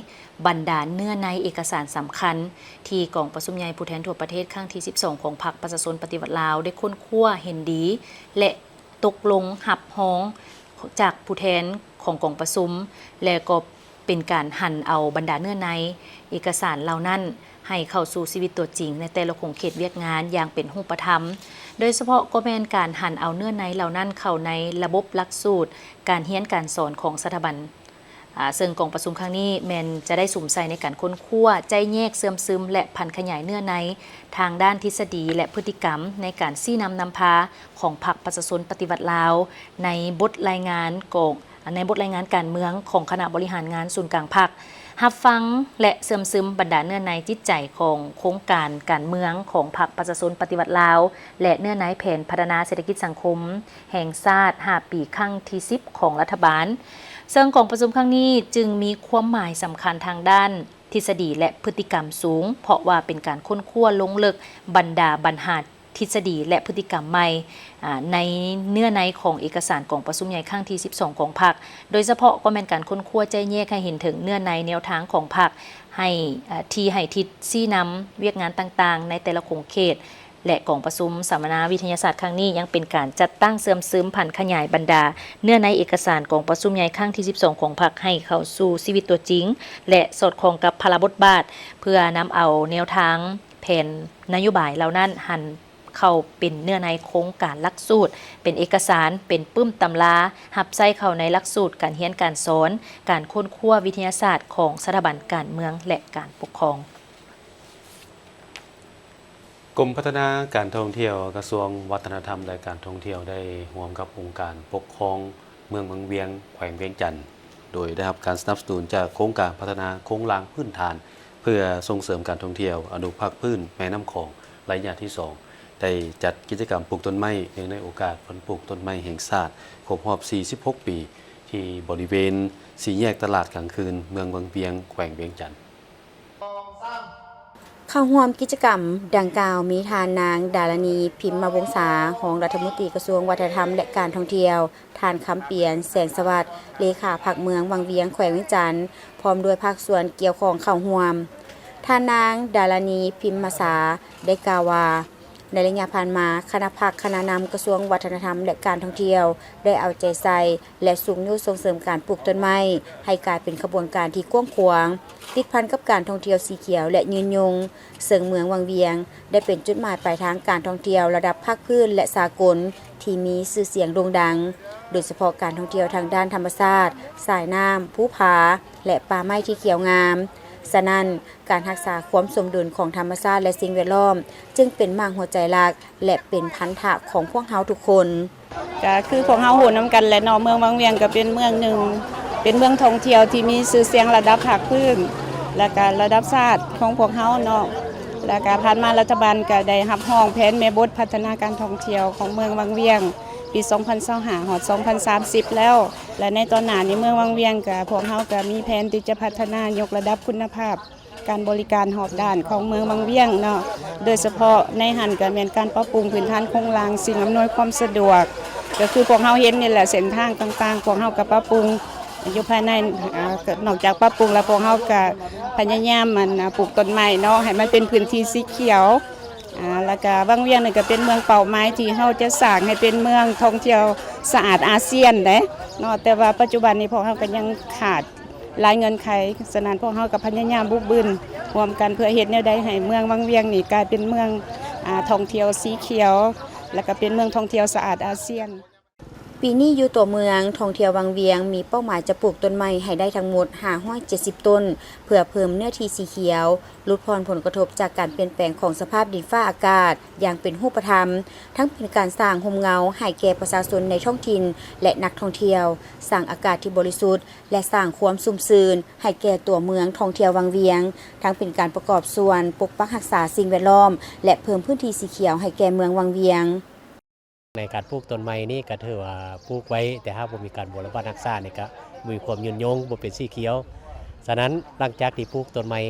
ບັນດາເນື້ອໃນເອກະສານສຳຄັນ ທີ່ກອງປະຊຸມໃຫຍ່ຜູ້ແທນທົ່ວປະເທດຄັ້ງທີສິບສອງ ຂອງພັກປະຊາຊົນປະຕິວັດລາວ ໄດ້ຄົ້ນຄວ້າເຫັນດີ ແລະ ຕົກລົງຮັບຮອງຈາກຜູ້ແທນຂອງກອງປະຊຸມ ແລະ ກໍເປັນການຫັນເອົາບັນດາເນື້ອໃນເອກະສານເຫຼົ່ານັ້ນ ໃຫ້ເຂົ້າສູ່ຊີວິດຕົວຈິງໃນແຕ່ລະຂົງເຂດວຽກງານຢ່າງເປັນຮູບປະທຳ, ໂດຍສະເພາະກໍແມ່ນການຫັນເອົາເນື້ອໃນເຫຼົ່ານັ້ນເຂົ້າໃນລະບົບຫຼັກສູດການຮຽນການສອນຂອງສະຖາບັນ. ອາ ເຊິ່ງກອງປະຊຸມຄັ້ງນີ້ແມ່ນຈະໄດ້ສຸມໃສ່ໃນການຄົ້ນຄວ້າ, ໄຈ້ແຍກ, ເຊື່ອມຊຶມ ແລະ ຜັນຂະຫຍາຍເນື້ອໃນທາງດ້ານທິດສະດີ ແລະ ພຶດຕິກຳໃນການຊີ້ນຳນຳພາຂອງພັກປະຊາຊົນປະຕິວັດລາວ ໃນບົດລາຍງານກອງ ໃນບົດລາຍງານການເມືອງຂອງຄະນະບໍລິຫານງານສູນກາງພັກ, ຮັບຟັງ ແລະ ເຊື່ອມຊຶມບັນດາເນື້ອໃນຈິດໃຈຂອງໂຄງການການເມືອງຂອງພັກປະຊາຊົນປະຕິວັດລາວ ແລະ ເນື້ອໃນແຜນພັດທະນາເສດຖະກິດສັງຄົມແຫ່ງຊາດຫ້າປີຄັ້ງທີສິບຂອງລັດຖະບານ. ເຊິ່ງກອງປະຊຸມຄັ້ງນີ້ຈຶ່ງມີຄວາມໝາຍສຳຄັນທາງດ້ານທິດສະດີ ແລະ ພຶດຕິກຳສູງ, ເພາະວ່າເປັນການຄົ້ນຄວ້າລົງເລິກບັນດາບັນຫາ ທິດສະດີ ແລະ ພຶດຕິກຳໃໝ່ ອາ ໃນເນື້ອໃນຂອງເອກະສານກອງປະຊຸມໃຫຍ່ຄັ້ງທີສິບສອງຂອງພັກ, ໂດຍສະເພາະກໍແມ່ນການຄົ້ນຄວ້າແຈ້ແຍກໃຫ້ເຫັນເຖິງເນື້ອໃນແນວທາງຂອງພັກ ໃຫ້ ອາ ທີ່ໃຫ້ທິດຊີ້ນຳວຽກງານຕ່າງໆໃນແຕ່ລະຂົງເຂດ ແລະ ກອງປະຊຸມສຳມະນາວິທະຍາສາດຄັ້ງນີ້ຍັງເປັນການຈັດຕັ້ງເຊື່ອມຊຶມຜັນຂະຫຍາຍບັນດາເນື້ອໃນເອກະສານກອງປະຊຸມໃຫຍ່ຄັ້ງທີສິບສອງຂອງພັກໃຫ້ເຂົ້າສູ່ຊີວິດຕົວຈິງ ແລະ ສອດຄ່ອງກັບພາລະບົດບາດ ເພື່ອນຳເອົາແນວທາງ ແຜນນະໂຍບາຍເຫຼົ່ານັ້ນຫັນເຂົ້າເປັນເນື້ອໃນໂຄງການຫຼັກສູດ, ເປັນເອກະສານ, ເປັນປຶ້ມຕຳລາ, ຮັບໃຊ້ເຂົ້າໃນຫຼັກສູດການຮຽນການສອນ, ການຄົ້ນຄວ້າວິທະຍາສາດຂອງສະຖາບັນການເມືອງ ແລະ ການປົກຄອງ. ກົມພັດທະນາການທ່ອງທ່ຽວ ກະຊວງວັດທະນະທຳ ແລະ ການທ່ອງທ່ຽວ ໄດ້ຮ່ວມກັບອົງການປົກຄອງເມືອງວັງວຽງ ແຂວງວຽງຈັນ ໂດຍໄດ້ຮັບການສະໜັບສະໜູນຈາກໂຄງການພັດທະນາໂຄງລ່າງພື້ນຖານ ເພື່ອສົ່ງເສີມການທ່ອງທ່ຽວອະນຸພາກພື້ນແມ່ນ້ຳຂອງໄລຍະທີສອງ ໄດ້ຈັດກິດຈະກຳປູກຕົ້ນໄມ້ ເນື່ອງໃນໂອກາດວັນປູກຕົ້ນໄມ້ແຫ່ງຊາດຄົບຮອບສີ່ສິບຫົກປີ ທີ່ບໍລິເວນສີ່ແຍກຕະຫຼາດກາງຄືນ ເມືອງວັງວຽງ ແຂວງວຽງຈັນ. ເຂົ້າຮ່ວມກິດຈະກຳດັ່ງກ່າວມີທ່ານນາງ ດາລະນີ ພິມມະວົງສາ ຮອງລັດຖະມົນຕີກະຊວງວັດທະນະທຳ ແລະ ການທ່ອງທ່ຽວ, ທ່ານ ຄຳປຽນ ແສງສະຫວັດ ເລຂາພັກເມືອງວັງວຽງ ແຂວງວຽງຈັນ ພ້ອມດ້ວຍພາກສ່ວນກ່ຽວຂ້ອງເຂົ້າຮ່ວມ. ທ່ານນາງ ດາລານີ ພິມມະສາ ໄດ້ກ່າວວ່າ ໃນໄລຍະຜ່ານມາ, ຄະນະພັກ, ຄະນະນຳກະຊວງວັດທະນະທຳ ແລະ ການທ່ອງທ່ຽວ ໄດ້ເອົາໃຈໃສ່ ແລະ ຊຸກຍູ້ສົ່ງເສີມການປູກຕົ້ນໄມ້ໃຫ້ກາຍເປັນຂະບວນການທີ່ກວ້າງຂວາງ, ຕິດພັນກັບການທ່ອງທ່ຽວສີຂຽວ ແລະ ຍືນຍົງ, ເຊິ່ງເມືອງວັງວຽງ ໄດ້ເປັນຈຸດໝາຍປາຍທາງການທ່ອງທ່ຽວລະດັບພາກພື້ນ ແລະ ສາກົນ ທີ່ມີຊື່ສຽງໂດ່ງດັງ, ໂດຍສະເພາະການທ່ອງທ່ຽວທາງດ້ານທຳມະຊາດ, ສາຍນ້ຳ, ພູຜາ ແລະ ປ່າໄມ້ທີ່ຂຽວງາມ. ສະນັ້ນ, ການຮັກສາຄວາມສົມດຸນຂອງທຳມະຊາດ ແລະ ສິ່ງແວດລ້ອມ ຈຶ່ງເປັນໝາກຫົວໃຈຫຼັກ ແລະ ເປັນພັນທະຂອງພວກເຮົາທຸກຄົນ. ກະຄືພວກເຮົາຮູ້ນຳກັນແຫຼະເນາະ, ເມືອງວັງວຽງກະເປັນເມືອງໜຶ່ງ ເປັນເມືອງທ່ອງທ່ຽວທີ່ມີຊື່ສຽງລະດັບພາກພື້ນ ແລະ ກະລະດັບຊາດຂອງພວກເຮົາເນາະ. ແລະ ກະຜ່ານມາລັດຖະບານກະໄດ້ຮັບຮອງແຜນແມ່ບົດພັດທະນາການທ່ອງທ່ຽວຂອງເມືອງວັງວຽງ ປີສອງພັນຊາວຫ້າ ຮອດ ສອງພັນສາມສິບ ແລ້ວ ແລະ ໃນຕອນໜ້ານີ້ເມືອງວັງວຽງກະ ພວກເຮົາກະມີແຜນທີ່ຈະພັດທະນາຍົກລະດັບຄຸນນະພາບ ການບໍລິການຮອບດ້ານຂອງເມືອງວັງວຽງເນາະ, ໂດຍສະເພາະໃນຫັ້ນກະແມ່ນການປັບປຸງພື້ນຖານໂຄງລ່າງ, ສິ່ງອຳນວຍຄວາມສະດວກ, ກະຄືພວກເຮົາເຫັນນີ້ແຫຼະ, ເສັ້ນທາງຕ່າງໆ ພວກເຮົາກະປັບປຸງຢູ່ພາຍໃນ, ອາ, ນອກຈາກປັບປຸງແລ້ວ ພວກເຮົາກະພະຍາຍາມ ອັນ, ອາ, ປູກຕົ້ນໄມ້ເນາະ, ໃຫ້ມັນເປັນພື້ນທີ່ສີຂຽວ, ອາ, ແລ້ວກະວັງວຽງນີ້ກະເປັນເມືອງເປົ້າໝາຍທີ່ເຮົາຈະສ້າງໃຫ້ເປັນເມືອງທ່ອງທ່ຽວສະອາດອາຊຽນເດ້ເນາະ, ແຕ່ວ່າປັດຈຸບັນນີ້ພວກເຮົາກະຍັງຂາດ ຫຼາຍເງື່ອນໄຂ, ສະນັ້ນພວກເຮົາກໍພະຍາຍາມບຸກບືນຮ່ວມກັນ ເພື່ອເຮັດແນວໃດໃຫ້ເມືອງວັງວຽງນີ້ກາຍເປັນເມືອງ, ອາ, ທ່ອງທ່ຽວສີຂຽວ ແລະ ກໍເປັນເມືອງທ່ອງທ່ຽວສະອາດອາຊຽນ. ປີນີ້ຢູ່ຕົວເມືອງທ່ອງທ່ຽວວັງວຽງ ມີເປົ້າໝາຍຈະປູກຕົ້ນໄມ້ໃຫ້ໄດ້ທັງໝົດຫ້າຮ້ອຍເຈັດສິບຕົ້ນ ເພື່ອເພີ່ມເນື້ອທີ່ສີຂຽວ, ຫຼຸດຜ່ອນຜົນກະທົບຈາກການປ່ຽນແປງຂອງສະພາບດິນຟ້າອາກາດຢ່າງເປັນຮູບປະທຳ, ທັງເປັນການສ້າງຮົ່ມເງົາໃຫ້ແກ່ປະຊາຊົນໃນທ້ອງຖິ່ນ ແລະ ນັກທ່ອງທ່ຽວ, ສ້າງອາກາດທີ່ບໍລິສຸດ ແລະ ສ້າງຄວາມຊຸ່ມຊື່ນໃຫ້ແກ່ຕົວເມືອງທ່ອງທ່ຽວວັງວຽງ, ທັງເປັນການປະກອບສ່ວນປົກປັກຮັກສາສິ່ງແວດລ້ອມ ແລະ ເພີ່ມພື້ນທີ່ສີຂຽວໃຫ້ແກ່ເມືອງວັງວຽງ. ໃນການປູກຕົ້ນໄມ້ນີ້ກໍຖືວ່າປູກໄວ້, ແຕ່ຫາກບໍ່ມີການບົວລະບັດຮັກສານີ້ກໍບໍ່ມີຄວາມຍືນຍົງ, ບໍ່ເປັນສີຂຽວ. ສະນັ້ນ, ຫຼັງຈາກທີ່ປູກຕົ້ນໄມ້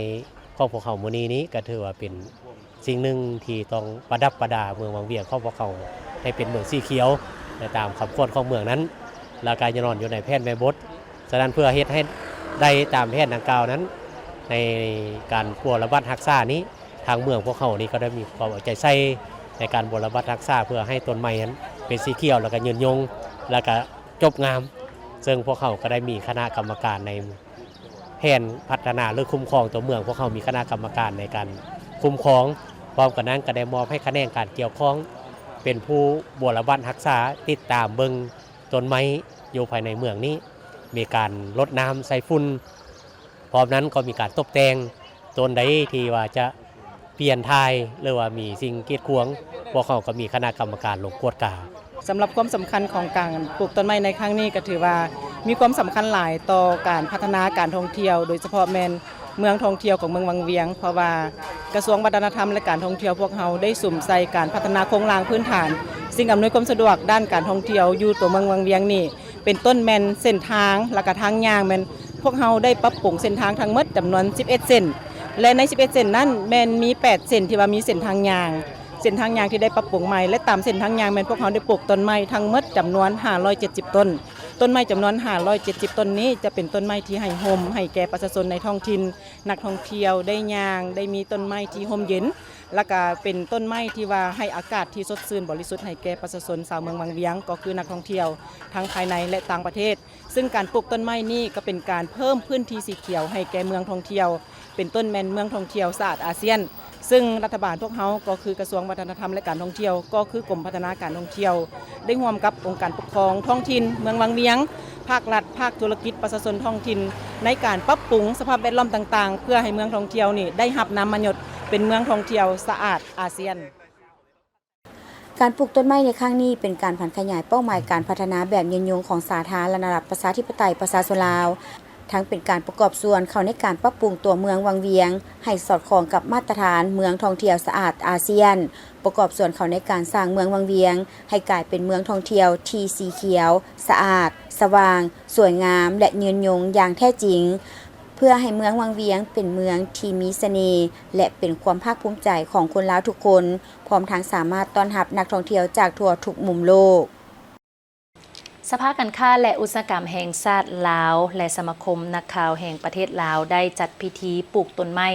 ຂອງພວກເຮົາມື້ນີ້ນີ້ ກໍຖືວ່າເປັນສິ່ງໜຶ່ງທີ່ຕ້ອງປະດັບປະດາເມືອງວັງວຽງຂອງພວກເຮົາໃຫ້ເປັນເມືອງສີຂຽວ ໃນຕາມຄຳຂວັນຂອງເມືອງນັ້ນ, ແລ້ວກໍນອນຢູ່ໃນແຜນແມ່ບົດ. ສະນັ້ນ, ເພື່ອເຮັດໃຫ້ໄດ້ຕາມແຜນດັ່ງກ່າວນັ້ນ, ໃນການບົວລະບັດຮັກສານີ້, ທາງເມືອງພວກເຮົານີ້ກໍໄດ້ມີຄວາມເອົາໃຈໃສ່ໃນການບົວລະບັດຮັກສາ ເພື່ອໃຫ້ຕົ້ນໄມ້ນັ້ນເປັນສີຂຽວ ແລ້ວກໍຍືນຍົງ ແລ້ວກໍຈົບງາມ. ເຊິ່ງພວກເຮົາກໍໄດ້ມີຄະນະກຳມະການໃນແຜນພັດທະນາ ຫຼື ຄຸ້ມຄອງຕົວເມືອງ, ພວກເຮົາມີຄະນະກຳມະການໃນການຄຸ້ມຄອງ. ພ້ອມກັນນັ້ນກໍໄດ້ມອບໃຫ້ຂະແໜງການກ່ຽວຂ້ອງເປັນຜູ້ບົວລະບັດຮັກສາ, ຕິດຕາມເບິ່ງຕົ້ນໄມ້ຢູ່ພາຍໃນເມືອງນີ້, ມີການລົດນ້ຳໃສ່ຝຸ່ນ. ພ້ອມນັ້ນກໍມີການຕົບແຕ່ງ, ຕົ້ນໃດທີ່ວ່າຈະປ່ຽນຖ່າຍ ຫຼືວ່າມີສິ່ງກີດຂວາງ, ພວກເຮົາກໍມີຄະນະກຳມະການລົງກວດກາ. ສຳລັບຄວາມສຳຄັນຂອງການປູກຕົ້ນໄມ້ໃນຄັ້ງນີ້ ກໍຖືວ່າມີຄວາມສຳຄັນຫຼາຍຕໍ່ການພັດທະນາການທ່ອງທ່ຽວ, ໂດຍສະເພາະແມ່ນເມືອງທ່ອງທ່ຽວຂອງເມືອງວັງວຽງ, ເພາະວ່າກະຊວງວັດທະນະທຳ ແລະ ການທ່ອງທ່ຽວພວກເຮົາໄດ້ສຸມໃສ່ການພັດທະນາໂຄງລ່າງພື້ນຖານ, ສິ່ງອຳນວຍຄວາມສະດວກດ້ານການທ່ອງທ່ຽວຢູ່ຕົວເມືອງວັງວຽງນີ້ ເປັນຕົ້ນແມ່ນເສັ້ນທາງ ແລະກະທາງຍ່າງ ແມ່ນພວກເຮົາໄດ້ປັບປຸງເສັ້ນທາງທັງໝົດຈຳນວນສິບເອັດເສັ້ນ ແລະໃນສິບເອັດເສັ້ນນັ້ນແມ່ນມີແປດເສັ້ນທີ່ວ່າມີເສັ້ນທາງຍ່າງ, ເສັ້ນທາງຍ່າງທີ່ໄດ້ປັບປຸງໃໝ່ ແລະຕາມເສັ້ນທາງຍ່າງແມ່ນພວກເຮົາໄດ້ປູກຕົ້ນໄມ້ທັງໝົດຈຳນວນຫ້າຮ້ອຍເຈັດສິບຕົ້ນ. ຕົ້ນໄມ້ຈຳນວນຫ້າຮ້ອຍເຈັດສິບຕົ້ນນີ້ຈະເປັນຕົ້ນໄມ້ທີ່ໃຫ້ຮົ່ມໃຫ້ແກ່ປະຊາຊົນໃນທ້ອງຖິ່ນ, ນັກທ່ອງທ່ຽວໄດ້ຍ່າງ ໄດ້ມີຕົ້ນໄມ້ທີ່ຮົ່ມເຢັນ ແລະກະເປັນຕົ້ນໄມ້ທີ່ວ່າໃຫ້ອາກາດທີ່ສົດຊື່ນບໍລິສຸດໃຫ້ແກ່ປະຊາຊົນຊາວເມືອງວັງວຽງ ກໍຄືນັກທ່ອງທ່ຽວທັງພາຍໃນ ແລະ ຕ່າງປະເທດ. ຊຶ່ງການປູກຕົ້ນໄມ້ນີ້ກໍເປັນການເພີ່ມພື້ນທີ່ສີຂຽວໃຫ້ແກ່ເມືອງທ່ອງທ່ຽວ, ເປັນຕົ້ນແມ່ນເມືອງທ່ອງທ່ຽວສະອາດອາຊຽນ. ຊຶ່ງລັດຖະບານພວກເຮົາ ກໍຄືກະຊວງວັດທະນະທຳ ແລະ ການທ່ອງທ່ຽວ, ກໍຄືກົມພັດທະນາການທ່ອງທ່ຽວ ໄດ້ຮ່ວມກັບອົງການປົກຄອງທ້ອງຖິ່ນເມືອງວັງວຽງ, ພາກລັດ, ພາກທຸລະກິດ, ປະຊາຊົນທ້ອງຖິ່ນ ໃນການປັບປຸງສະພາບແວດລ້ອມຕ່າງໆ ເພື່ອໃຫ້ເມືອງທ່ອງທ່ຽວນີ້ໄດ້ຮັບນາມມະຍົດເປັນເມືອງທ່ອງທ່ຽວສະອາດອາຊຽນ. ການປູກຕົ້ນໄມ້ໃນຄັ້ງນີ້ເປັນການຜັນຂະຫຍາຍເປົ້າໝາຍການພັດທະນາແບບຍືນຍົງຂອງສາທາລະນະລັດປະຊາທິປະໄຕປະຊາຊົນລາວ, ທັງເປັນການປະກອບສ່ວນເຂົ້າໃນການປັບປຸງຕົວເມືອງວັງວຽງໃຫ້ສອດຄ່ອງກັບມາດຕະຖານເມືອງທ່ອງທ່ຽວສະອາດອາຊຽນ, ປະກອບສ່ວນເຂົ້າໃນການສ້າງເມືອງວັງວຽງໃຫ້ກາຍເປັນເມືອງທ່ອງທ່ຽວທີ່ສີຂຽວ, ສະອາດ, ສະຫວ່າງ, ສວຍງາມ ແລະ ຍືນຍົງຢ່າງແທ້ຈິງ, ເພື່ອໃຫ້ເມືອງວັງວຽງເປັນເມືອງທີ່ມີສະເໜ່ ແລະ ເປັນຄວາມພາກພູມໃຈຂອງຄົນລາວທຸກຄົນ, ພ້ອມທັງສາມາດຕ້ອນຮັບນັກທ່ອງທ່ຽວຈາກທົ່ວທຸກມຸມໂລກ. ສະພາການຄ້າ ແລະ ອຸດສາຫະກຳແຫ່ງຊາດລາວ ແລະ ສະມາຄົມນັກຂ່າວແຫ່ງປະເທດລາວ ໄດ້ຈັດພິທີປູກຕົ້ນໄມ້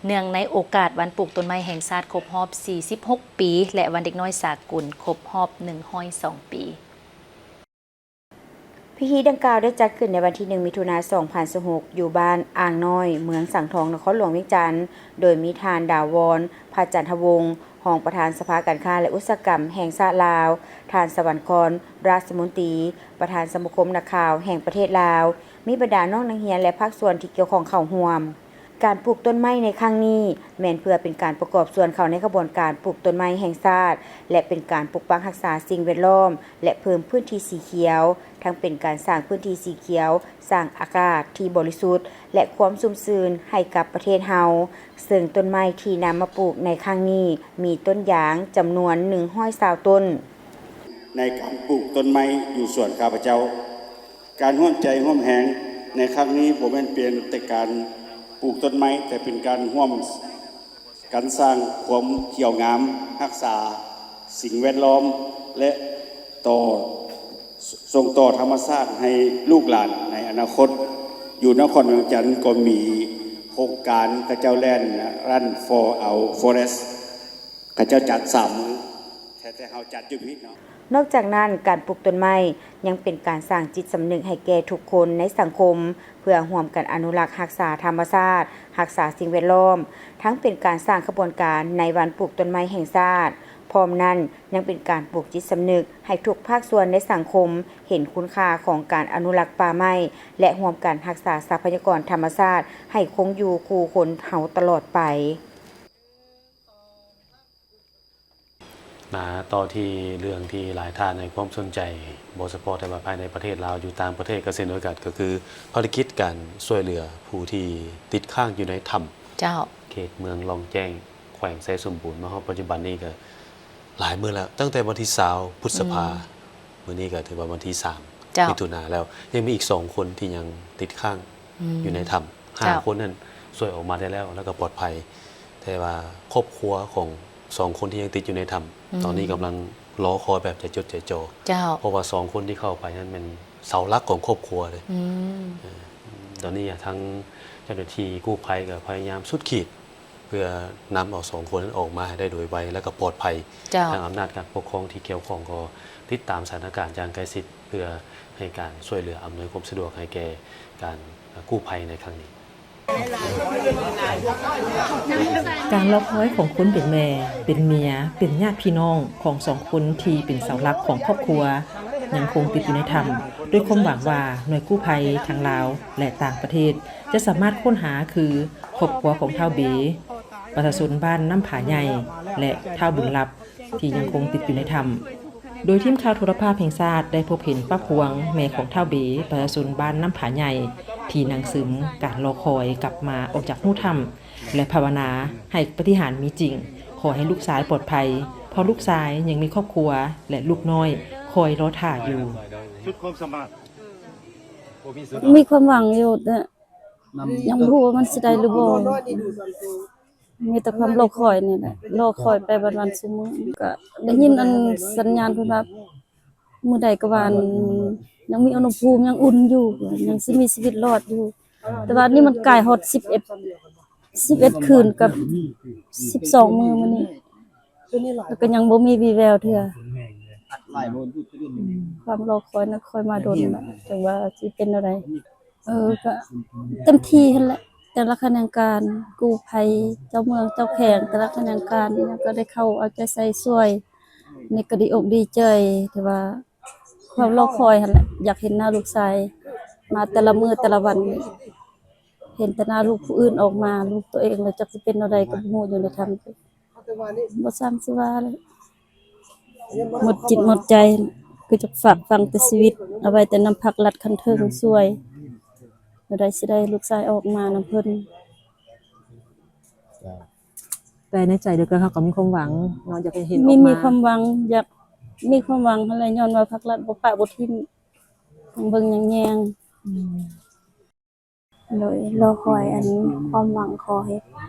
ເນື່ອງໃນໂອກາດວັນປູກຕົ້ນໄມ້ແຫ່ງຊາດຄົບຮອບສີ່ສິບຫົກປີ ແລະ ວັນເດັກນ້ອຍສາກົນຄົບຮອບໜຶ່ງຮ້ອຍສອງປີ. ພິທີດັ່ງກ່າວໄດ້ຈັດຂຶ້ນໃນວັນທີໜຶ່ງ ມິຖຸນາ ສອງພັນຊາວຫົກ ຢູ່ບ້ານອ່າງນ້ອຍ ເມືອງສັງທອງ ນະຄອນຫຼວງວຽງຈັນ, ໂດຍມີທ່ານ ດາວອນ ພະຈັນທະວົງ ຮອງປະທານສະພາການຄ້າ ແລະ ອຸດສາຫະກຳແຫ່ງຊາດລາວ, ທ່ານ ສະຫວັນກອນ ຣາຊມົນຕີ ປະທານສະມາຄົມນັກຂ່າວແຫ່ງປະເທດລາວ, ມີບັນດານ້ອງນັກຮຽນ ແລະ ພາກສ່ວນທີ່ກ່ຽວຂ້ອງເຂົ້າຮ່ວມ. ການປູກຕົ້ນໄມ້ໃນຄັ້ງນີ້ ແມ່ນເພື່ອເປັນການປະກອບສ່ວນເຂົ້າໃນຂະບວນການປູກຕົ້ນໄມ້ແຫ່ງຊາດ ແລະ ເປັນການປົກປັກຮັກສາສິ່ງແວດລ້ອມ ແລະ ເພີ່ມພື້ນທີ່ສີຂຽວ, ທັງເປັນການສ້າງພື້ນທີ່ສີຂຽວ, ສ້າງອາກາດທີ່ບໍລິສຸດ ແລະ ຄວາມຊຸ່ມຊື່ນໃຫ້ກັບປະເທດເຮົາ. ເຊິ່ງຕົ້ນໄມ້ທີ່ນຳມາປູກໃນຄັ້ງນີ້ ມີຕົ້ນຢາງຈຳນວນໜຶ່ງຮ້ອຍຊາວຕົ້ນ. ໃນການປູກຕົ້ນໄມ້ຢູ່ສວນຂ້າພະເຈົ້າ, ການຮ່ວມໃຈຮ່ວມແຮງໃນຄັ້ງນີ້ບໍ່ແມ່ນພຽງແຕ່ການປູກຕົ້ນໄມ້, ແຕ່ເປັນການຮ່ວມກັນສ້າງຄວາມຂຽວງາມ, ຮັກສາສິ່ງແວດລ້ອມ ແລະ ຕໍ່ ສົ່ງຕໍ່ທຳມະຊາດໃຫ້ລູກຫຼານໃນອະນາຄົດ. ຢູ່ນະຄອນຫຼວງວຽງຈັນກໍມີໂຄງການເຂົາເຈົ້າແລ່ນ Run for Our Forest ເຂົາເຈົ້າຈັດສາມມື້, ແຕ່ ແຕ່ເຮົາຈັດຢູ່ພີ້ເນາະ. ນອກຈາກນັ້ນ, ການປູກຕົ້ນໄມ້ຍັງເປັນການສ້າງຈິດສຳນຶກໃຫ້ແກ່ທຸກຄົນໃນສັງຄົມ ເພື່ອຮ່ວມກັນອະນຸລັກຮັກສາທຳມະຊາດ, ຮັກສາສິ່ງແວດລ້ອມ, ທັງເປັນການສ້າງຂະບວນການໃນວັນປູກຕົ້ນໄມ້ແຫ່ງຊາດ, ເພ ພ້ອມນັ້ນ ຍັງເປັນການປູກຈິດສຳນຶກໃຫ້ທຸກພາກສ່ວນໃນສັງຄົມເຫັນຄຸນຄ່າຂອງການອະນຸລັກປ່າໄມ້ ແລະ ຮ່ວມກັນຮັກສາຊັບພະຍາກອນທຳມະຊາດໃຫ້ຄົງຢູ່ຄູ່ຄົນເຮົາຕະຫຼອດໄປ. ມາຕໍ່ທີ່ເລື່ອງທີ່ຫຼາຍທ່ານໃຫ້ຄວາມສົນໃຈ ບໍ່ສະເພາະແຕ່ວ່າພາຍໃນປະເທດລາວ, ຢູ່ຕ່າງປະເທດກໍເຊັ່ນດຽວກັນ, ກໍຄືພາລະກິດການຊ່ວຍເຫຼືອຜູ້ທີ່ຕິດຄ້າງຢູ່ໃນຖ້ຳ ເຈົ້າ ເຂດເມືອງລ່ອງແຈ້ງ ແຂວງໄຊສົມບູນ. ມາຮອດປັດຈຸບັນນີ້ກໍຫຼາຍມື້ແລ້ວ, ຕັ້ງແຕ່ວັນທີຊາວ ພຶດສະພາ, ອືມ ມື້ນີ້ກໍຖືວ່າວັນທີສາມ ເຈົ້າ ມິຖຸນາແລ້ວ, ຍັງມີອີກສອງຄົນທີ່ຍັງຕິດຄ້າງ ອືມ ຢູ່ໃນຖ້ຳ. ເຈົ້າ ຫ້າຄົນນັ້ນຊ່ວຍອອກມາໄດ້ແລ້ວ ແລ້ວກໍປອດໄພ, ແຕ່ວ່າຄອບຄົວຂອງສອງຄົນທີ່ຍັງຕິດຢູ່ໃນຖ້ຳ ອືມ ຕອນນີ້ກຳລັງລໍຄອຍແບບໃຈຈົດໃຈຈໍ່. ເຈົ້າ ເພາະວ່າສອງຄົນທີ່ເຂົ້າໄປນັ້ນແມ່ນເສົາຫຼັກຂອງຄອບຄົວເດ້. ອືມ ເອີ ຕອນນີ້ທາງເຈົ້າໜ້າທີ່ກູ້ໄພກໍພະຍາຍາມສຸດຂີດ ເພື່ອນຳເອົາສອງຄົນນັ້ນອອກມາໃຫ້ໄດ້ໂດຍໄວ ແລະກໍປອດໄພ. ເຈົ້າ ທາງອຳນາດການປົກຄອງທີ່ກ່ຽວຂ້ອງກໍຕິດຕາມສະຖານະການຢ່າງໃກ້ຊິດ ເພື່ອໃຫ້ການຊ່ວຍເຫຼືອອຳນວຍຄວາມສະດວກໃຫ້ແກ່ການກູ້ໄພໃນຄັ້ງນີ້. ການລໍຄອຍຂອງຄົນເປັນແມ່, ເປັນເມຍ, ເປັນຍາດພີ່ນ້ອງຂອງສອງຄົນທີ່ເປັນເສົາຫຼັກຂອງຄອບຄົວ ຍັງຄົງຕິດຢູ່ໃນຖ້ຳ. ດ້ວຍຄວາມຫວັງວ່າໜ່ວຍກູ້ໄພທັງລາວ ແລະ ຕ່າງປະເທດ ຈະສາມາດຄົ້ນຫາຄືຄອບຄົວຂອງທ້າວເບ, ປະຊາຊົນບ້ານນ້ຳຜາໃຫຍ່ ແລະ ທ້າວບຸນລັບ ທີ່ຍັງຄົງຕິດຢູ່ໃນຖ້ຳ. ໂດຍທີມຂ່າວໂທລະພາບແຫ່ງຊາດໄດ້ພົບເຫັນປ້າພວງ, ແມ່ຂອງທ້າວເບ, ປະຊາຊົນບ້ານນ້ຳຜາໃຫຍ່ ທີ່ນັ່ງຊຶມການລໍຄອຍກັບມາອອກຈາກຮູຖ້ຳ ແລະ ພາວະນາໃຫ້ປາຕິຫານມີຈິງ, ຂໍໃຫ້ລູກຊາຍປອດໄພ, ເພາະລູກຊາຍຍັງມີຄອບຄົວ ແລະ ລູກນ້ອຍຄອຍລໍຖ້າຢູ່. ສຸດຄວາມສາມາດ. ມີຄວາມຫວັງຢູ່ ແຕ່ຍັງບໍ່ຮູ້ວ່າມັນຊິໄດ້ຫຼືບໍ່. ມີແຕ່ຄວາມລໍຄອຍນີ້ແຫຼະ, ລໍຄອຍໄປວັນໆຊຸມື້. ກໍໄດ້ຍິນອັນສັນຍານເພິ່ນວ່າ ມື້ໃດກໍວ່າອັນ ຍັງມີອຸນຫະພູມ ຍັງອຸ່ນຢູ່, ຍັງຊິມີຊີວິດລອດຢູ່. ແຕ່ວ່ານີ້ມັນກາຍຮອດສິບເອັດ ສິບເອັດຄືນກັບສິບສອງມື້ມື້ນີ້ ແລ້ວກໍຍັງບໍ່ມີວີ່ແວວເທື່ອ. ຄວາມລໍຄອຍນະ ຄອຍມາດົນລະ ຈັ່ງວ່າຊິເປັນແນວໃດ. ເອີ ກໍເຕັມທີ່ຫັ້ນແຫຼະ, ແຕ່ລະຂະແໜງການ ກູ້ໄພ, ເຈົ້າເມືອງ, ເຈົ້າແຂວງ, ແຕ່ລະຂະແໜງການ ອີ່ຫຍັງກໍໄດ້ເຂົ້າເອົາໃຈໃສ່ຊ່ວຍ. ນີ້ກໍດີອົກດີໃຈ ແຕ່ວ່າຄວາມລໍຄອຍຫັ້ນແຫຼະ, ຢາກເຫັນໜ້າລູກຊາຍມາແຕ່ລະມື້ແຕ່ລະວັນນີ້. ເຫັນແຕ່ໜ້າລູກຜູ້ອື່ນອອກມາ, ລູກຕົວເອງລະຈັກຊິເປັນແນວໃດກໍບໍ່ຮູ້ ຢູ່ໃນຖ້ຳ. ບໍ່ຊ່າງຊິວ່າແລ້ວ, ໝົດຈິດໝົດໃຈ, ຄືຈະຝາກຝັງແຕ່ຊີວິດ ເອົາໄວ້ແຕ່ນຳພັກລັດຂັ້ນເທິງຊ່ວຍ, ແນວໃດຊິໄດ້ລູກຊາຍອອກມານຳເພິ່ນ. ແຕ່ໃນໃຈເດີກັນເຮົາກໍມີຄວາມຫວັງເນາະ, ຢາກໃຫ້ເຫັນອອກມາ ມີຄວາມຫວັງ, ຢາກມີຄວາມຫວັງຫັ້ນແຫຼະ, ຍ້ອນວ່າພັກລັດບໍ່ປະບໍ່ຖິ້ມ, ເບິ່ງແຍງ. ອືມ. ໂດຍ ລໍຄອຍອັນຄວາມຫວັງ ຂໍໃຫ້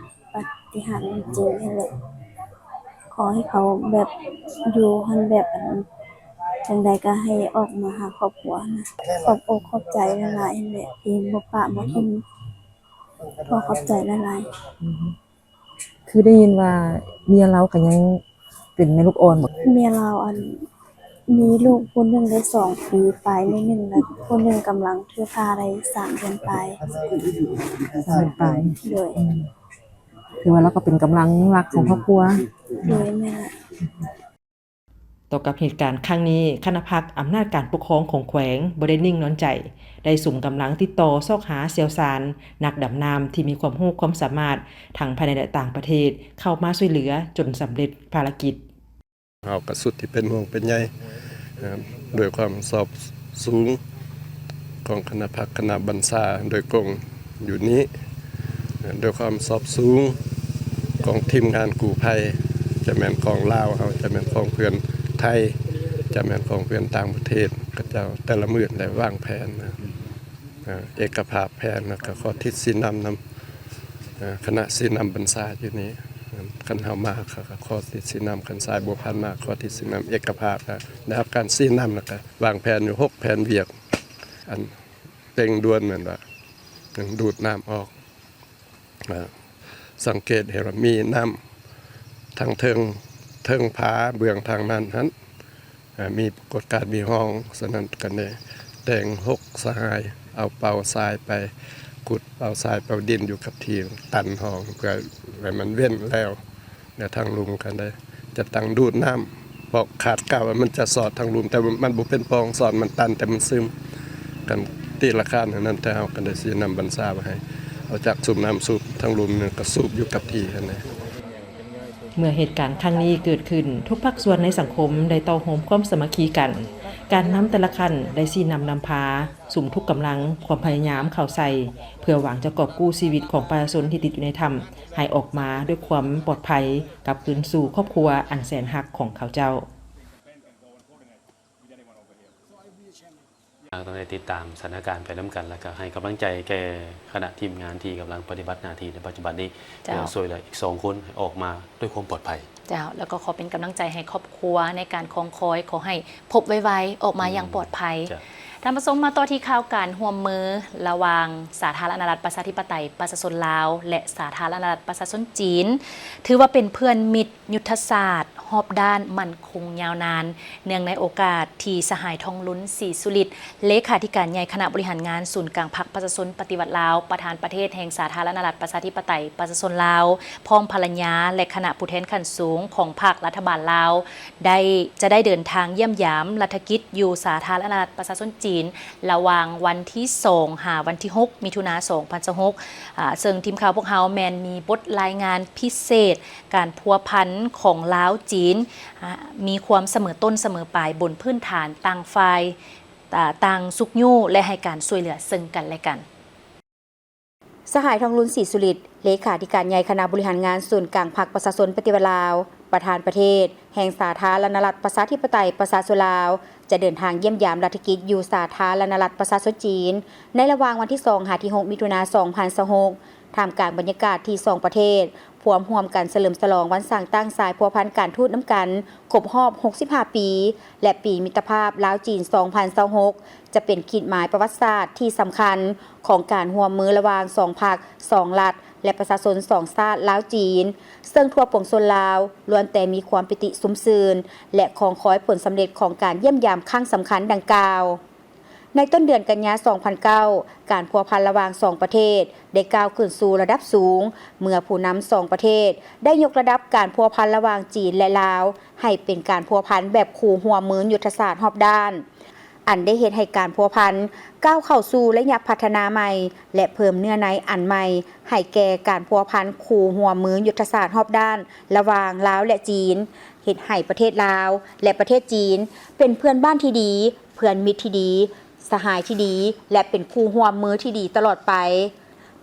ປາຕິຫານເປັນຈິງຫັ້ນແຫຼະ, ຂໍໃຫ້ເຂົາແບບຢູ່ຫັ້ນ ແບບອັນ ຈັ່ງໃດກໍໃຫ້ອອກມາຫາຄອບຄົວນະ. ຂອບອົກຂອບໃຈຫຼາຍໆ ຫັ້ນແຫຼະ ທີ່ບໍ່ປະບໍ່ຖິ້ມ, ຂໍຂອບໃຈຫຼາຍໆ. ອືມ. ຄືໄດ້ຍິນວ່າເມຍລາວກໍຍັງເປັນແມ່ລູກອ່ອນບໍ? ເມຍລາວອັນ ມີລູກຜູ້ໜຶ່ງໄດ້ສອງປີປາຍໜ້ອຍໜຶ່ງ ແລະ ຜູ້ໜຶ່ງກຳລັງຖືພາໄດ້ສາມເດືອນປາຍ. ສາມເດືອນປາຍ. ໂດຍ. ອືມ. ຖືວ່າລາວກໍເປັນກຳລັງຫຼັກຂອງຄອບຄົວ. ໂດຍ ແມ່ນລະ. ຕໍ່ກັບເຫດການຄັ້ງນີ້, ຄະນະພັກອຳນາດການປົກຄອງຂອງແຂວງບໍ່ໄດ້ນິ່ງນອນໃຈ, ໄດ້ສຸມກຳລັງຕິດຕໍ່ຊອກຫາຊ່ຽວຊານ, ນັກດຳນ້ຳທີ່ມີຄວາມຮູ້ຄວາມສາມາດ ທັງພາຍໃນ ແລະ ຕ່າງປະເທດ ເຂົ້າມາຊ່ວຍເຫຼືອຈົນສຳເລັດພາລະກິດ. ເຮົາກະສຸດທີ່ເປັນຫ່ວງເປັນໃຍ ເອີ ດ້ວຍຄວາມສອບສູງຂອງຄະນະພັກຄະນະບັນຊາໂດຍກົງຢູ່ນີ້ ເອີ ດ້ວຍຄວາມສອບສູງຂອງທີມງານກູ້ໄພ ຈະແມ່ນຂອງລາວເຮົາ ຈະແມ່ນຂອງເພື່ອນໄທ ຈະແມ່ນຂອງເພື່ອນຕ່າງປະເທດ ເຂົາເຈົ້າແຕ່ລະມື້ໄດ້ວາງແຜນ ເອີ ເອກະພາບແຜນ ແລ້ວກະຂໍທິດຊີ້ນຳນຳ ເອີ ຄະນະຊີ້ນຳບັນຊາຢູ່ນີ້ ຄັນເຮົາມາ ເຂົາກໍຂໍຕິດຊີ້ນຳ ຄັນຊາຍບົວພັນມາ ຂໍຕິດຊີ້ນຳເອກະພາບ ໄດ້ຮັບການຊີ້ນຳ ແລ້ວກໍວາງແຜນຢູ່ຫົກແຜນວຽກ ອັນເລັ່ງດ່ວນແມ່ນວ່າ ໜຶ່ງ ດູດນ້ຳອອກ ເອີ ສັງເກດເຫັນວ່າມີນ້ຳທາງເທິງ ເທິງຜາເບື້ອງທາງນັ້ນຫັ້ນ ເອີ ມີປາກົດການມີຮ່ອງ, ສະນັ້ນກໍໄດ້ແຕ່ງຫົກສະຫາຍ ເອົາເປົາຊາຍໄປຂຸດ ເປົາຊາຍເປົາດິນຢູ່ກັບທີ່ຕັນຮ່ອງ ເພື່ອໃຫ້ມັນເວັ້ນແລ້ວ ແລະ ທາງລຸ່ມກໍໄດ້ ຈະຕັ້ງດູດນ້ຳ ເພາະຄາດກາວ່າມັນຈະສອດທາງລຸ່ມ ແຕ່ມັນບໍ່ເປັນປ່ອງສອດ ມັນຕັນ ແຕ່ມັນຊຶມກັນຕີລະຄານຫັ້ນນັ້ນ ແຕ່ເຮົາກໍໄດ້ຊີ້ນຳບັນຊາໄວ້ໃຫ້ເອົາຈັກສູບນ້ຳສູບທາງລຸ່ມ ກໍສູບຢູ່ກັບທີ່ຫັ້ນແຫຼະ. ເມື່ອເຫດການຄັ້ງນີ້ເກີດຂຶ້ນ ທຸກພາກສ່ວນໃນສັງຄົມໄດ້ເຕົ້າໂຮມຄວາມສາມັກຄີກັນ. ການນຳແຕ່ລະຂັ້ນໄດ້ຊີ້ນຳນຳພາ ສຸມທຸກກຳລັງ, ຄວາມພະຍາຍາມເຂົ້າໃສ່ ເພື່ອຫວັງຈະກອບກູ້ຊີວິດຂອງປະຊາຊົນທີ່ຕິດຢູ່ໃນຖ້ຳ ໃຫ້ອອກມາດ້ວຍຄວາມປອດໄພ ກັບຄືນສູ່ຄອບຄົວອັນແສນຮັກຂອງເຂົາເຈົ້າ. ເຮົາຕ້ອງໄດ້ຕິດຕາມສະຖານະການໄປນຳກັນ ແລ້ວກໍໃຫ້ກຳລັງໃຈແກ່ຄະນະທີມງານທີ່ກຳລັງປະຕິບັດໜ້າທີ່ໃນປັດຈຸບັນນີ້ ເຈົ້າ ເພື່ອຊ່ວຍເຫຼືອອີກສອງຄົນໃຫ້ອອກມາດ້ວຍຄວາມປອດໄພ. ເຈົ້າ ແລ້ວກໍຂໍເປັນກຳລັງໃຈໃຫ້ຄອບຄົວໃນການຄອງຄອຍ ຂໍໃຫ້ພົບໄວໆ ອອກມາຢ່າງປອດໄພ. ເຈົ້າ ທ່ານຜູ້ຊົມ ມາຕໍ່ທີ່ຂ່າວການຮ່ວມມືລະຫວ່າງສາທາລະນະລັດປະຊາທິປະໄຕປະຊາຊົນລາວ ແລະ ສາທາລະນະລັດປະຊາຊົນຈີນ ຖືວ່າເປັນເພື່ອນມິດຍຸດທະສາດຮອບດ້ານໝັ້ນຄົງຍາວນານ ເນື່ອງໃນໂອກາດທີ່ສະຫາຍ ທອງລຸນ ສີສຸລິດ ເລຂາທິການໃຫຍ່ຄະນະບໍລິຫານງານສູນກາງພັກປະຊາຊົນປະຕິວັດລາວ ປະທານປະເທດແຫ່ງສາທາລະນະລັດປະຊາທິປະໄຕປະຊາຊົນລາວ ພ້ອມພັນລະຍາ ແລະ ຄະນະຜູ້ແທນຂັ້ນສູງຂອງພັກລັດຖະບານລາວ ໄດ້ ຈະໄດ້ເດີນທາງຢ້ຽມຢາມລັດຖະກິດຢູ່ສາທາລະນະລັດປະຊາຊົນຈີນ ລະຫວ່າງວັນທີສອງ ຫາວັນທີຫົກ ມິຖຸນາ ສອງພັນຊາວຫົກ ອາ ເຊິ່ງທີມຂ່າວພວກເຮົາແມ່ນມີບົດລາຍງານພິເສດ ການພົວພັນຂອງລາວ-ຈີນ ອາ ມີຄວາມສະເໝີຕົ້ນສະເໝີປາຍ ບົນພື້ນຖານຕ່າງຝ່າຍ ອາ ຕ່າງຊຸກຍູ້ ແລະ ໃຫ້ການຊ່ວຍເຫຼືອເຊິ່ງກັນແລະກັນ. ສະຫາຍ ທອງລຸນ ສີສຸລິດ ເລຂາທິການໃຫຍ່ຄະນະບໍລິຫານງານສູນກາງພັກປະຊາຊົນປະຕິວັດລາວ ປະທານປະເທດແຫ່ງສາທາລະນະລັດປະຊາທິປະໄຕປະຊາຊົນລາວ ຈະເດີນທາງຢ້ຽມຢາມລັດຖະກິດຢູ່ສາທາລະນະລັດປະຊາຊົນຈີນ ໃນລະຫວ່າງວັນທີສອງ ຫາ ທີຫົກ ມິຖຸນາ ສອງພັນຊາວຫົກ ທ່າມກາງບັນຍາກາດທີ່ສອງປະເທດພວມຮ່ວມກັນສະເຫຼີມສະຫຼອງວັນສ້າງຕັ້ງສາຍພົວພັນການທູດນຳກັນຄົບຮອບຫົກສິບຫ້າປີ ແລະ ປີມິດຕະພາບລາວ-ຈີນ ສອງພັນຊາວຫົກ ຈະເປັນຂີດໝາຍປະຫວັດສາດທີ່ສຳຄັນຂອງການຮ່ວມມືລະຫວ່າງສອງພັກສອງລັດ ແລະ ປະຊາຊົນສອງຊາດລາວ-ຈີນ ເຊິ່ງທົ່ວປວງຊົນລາວລ້ວນແຕ່ມີຄວາມປີຕິຊຸ່ມຊື່ນ ແລະ ຄອງຄອຍຜົນສຳເລັດຂອງການຢ້ຽມຢາມຄັ້ງສຳຄັນດັ່ງກ່າວ. ໃນຕົ້ນເດືອນກັນຍາ ສອງພັນເກົ້າ ການພົວພັນລະຫວ່າງສອງປະເທດໄດ້ກ້າວຂຶ້ນສູ່ລະດັບສູງ ເມື່ອຜູ້ນຳສອງປະເທດໄດ້ຍົກລະດັບການພົວພັນລະຫວ່າງຈີນ ແລະ ລາວ ໃຫ້ເປັນການພົວພັນແບບຄູ່ຮ່ວມມືຍຸດທະສາດຮອບດ້ານ ອັນໄດ້ເຮັດໃຫ້ການພົວພັນກ້າວເຂົ້າສູ່ໄລຍະພັດທະນາໃໝ່ ແລະ ເພີ່ມເນື້ອໃນອັນໃໝ່ໃຫ້ແກ່ການພົວພັນຄູ່ຮ່ວມມືຍຸດທະສາດຮອບດ້ານລະຫວ່າງລາວ ແລະ ຈີນ, ເຮັດໃຫ້ປະເທດລາວ ແລະ ປະເທດຈີນ ເປັນເພື່ອນບ້ານທີ່ດີ, ເພື່ອນມິດທີ່ດີ, ສະຫາຍທີ່ດີ ແລະ ເປັນຄູ່ຮ່ວມມືທີ່ດີຕະຫຼອດໄປ.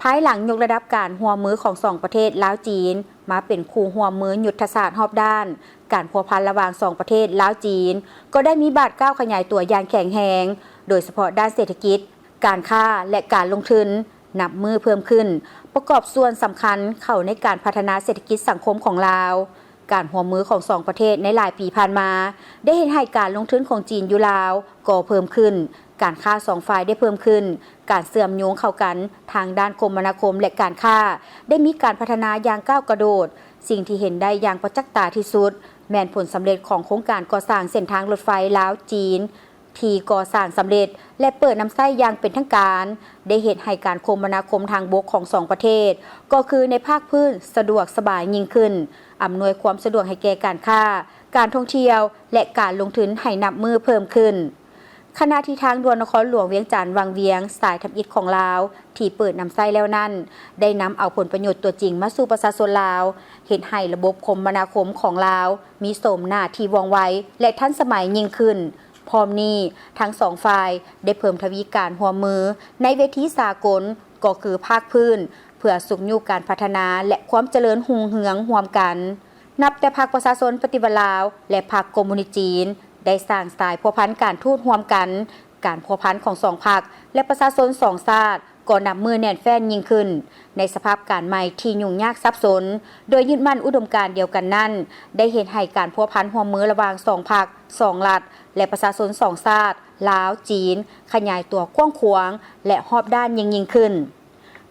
ພາຍຫຼັງຍົກລະດັບການຮ່ວມມືຂອງສອງປະເທດລາວ-ຈີນ ມາເປັນຄູ່ຮ່ວມມືຍຸດທະສາດຮອບດ້ານ, ການພົວພັນລະຫວ່າງສອງປະເທດລາວ-ຈີນ ກໍໄດ້ມີບາດກ້າວຂະຫຍາຍຕົວຢ່າງແຂງແຮງ, ໂດຍສະເພາະດ້ານເສດຖະກິດ, ການຄ້າ ແລະ ການລົງທຶນ ນັບມື້ເພີ່ມຂຶ້ນ, ປະກອບສ່ວນສຳຄັນເຂົ້າໃນການພັດທະນາເສດຖະກິດສັງຄົມຂອງລາວ. ການຮ່ວມມືຂອງສອງປະເທດໃນຫຼາຍປີຜ່ານມາ ໄດ້ເຮັດໃຫ້ການລົງທຶນຂອງຈີນຢູ່ລາວກໍເພີ່ມຂຶ້ນ, ການຄ້າສອງຝ່າຍໄດ້ເພີ່ມຂຶ້ນ, ການເຊື່ອມໂຍງເຂົ້າກັນທາງດ້ານຄົມມະນາຄົມ ແລະ ການຄ້າ ໄດ້ມີການພັດທະນາຢ່າງກ້າວກະໂດດ. ສິ່ງທີ່ເຫັນໄດ້ຢ່າງປະຈັກຕາທີ່ສຸດ ແມ່ນຜົນສຳເລັດຂອງໂຄງການກໍ່ສ້າງເສັ້ນທາງລົດໄຟລາວ-ຈີນ ທີ່ກໍ່ສ້າງສຳເລັດ ແລະ ເປີດນຳໃຊ້ຢ່າງເປັນທາງການ ໄດ້ເຮັດໃຫ້ການຄົມມະນາຄົມທາງບົກຂອງສອງປະເທດ ກໍຄືໃນພາກພື້ນສະດວກສະບາຍຍິ່ງຂຶ້ນ, ອຳນວຍຄວາມສະດວກໃຫ້ແກ່ການຄ້າ, ການທ່ອງທ່ຽວ ແລະ ການລົງທຶນໃຫ້ນັບມື້ເພີ່ມຂຶ້ນ. ຂະນະທີ່ທາງດ່ວນນະຄອນຫຼວງວຽງຈັນວັງວຽງ ສາຍທຳອິດຂອງລາວ ທີ່ເປີດນຳໃຊ້ແລ້ວນັ້ນ ໄດ້ນຳເອົາຜົນປະໂຫຍດຕົວຈິງມາສູ່ປະຊາຊົນລາວ, ເຮັດໃຫ້ລະບົບຄົມມະນາຄົມຂອງລາວ ມີໂສມໜ້າທີ່ວ່ອງໄວ ແລະ ທັນສະໄໝຍິ່ງຂຶ້ນ. ພ້ອມນີ້, ທັງສອງຝ່າຍໄດ້ເພີ່ມທະວີການຮ່ວມມືໃນເວທີສາກົນ ກໍຄືພາກພື້ນ ເພື່ອຊຸກຍູ້ການພັດທະນາ ແລະ ຄວາມຈະເລີນຮຸ່ງເຮືອງຮ່ວມກັນ. ນັບແຕ່ພັກປະຊາຊົນປະຕິວັດລາວ ແລະ ພັກຄອມມູນິດຈີນ ໄດ້ສ້າງສາຍພົວພັນການທູດຮ່ວມກັນ, ການພົວພັນຂອງສອງພັກ ແລະ ປະຊາຊົນສອງຊາດ ກໍນັບມື້ແໜ້ນແຟ້ນຍິ່ງຂຶ້ນ ໃນສະພາບການໃໝ່ທີ່ຫຍຸ້ງຍາກສັບສົນ, ໂດຍຍຶດໝັ້ນອຸດົມການດຽວກັນນັ້ນ ໄດ້ເຮັດໃຫ້ການພົວພັນຮ່ວມມືລະຫວ່າງສອງພັກ, ສອງລັດ ແລະ ປະຊາຊົນສອງຊາດ ລາວ-ຈີນ ຂະຫຍາຍຕົວກວ້າງຂວາງ ແລະ ຮອບດ້ານຍິ່ງໆຂຶ້ນ.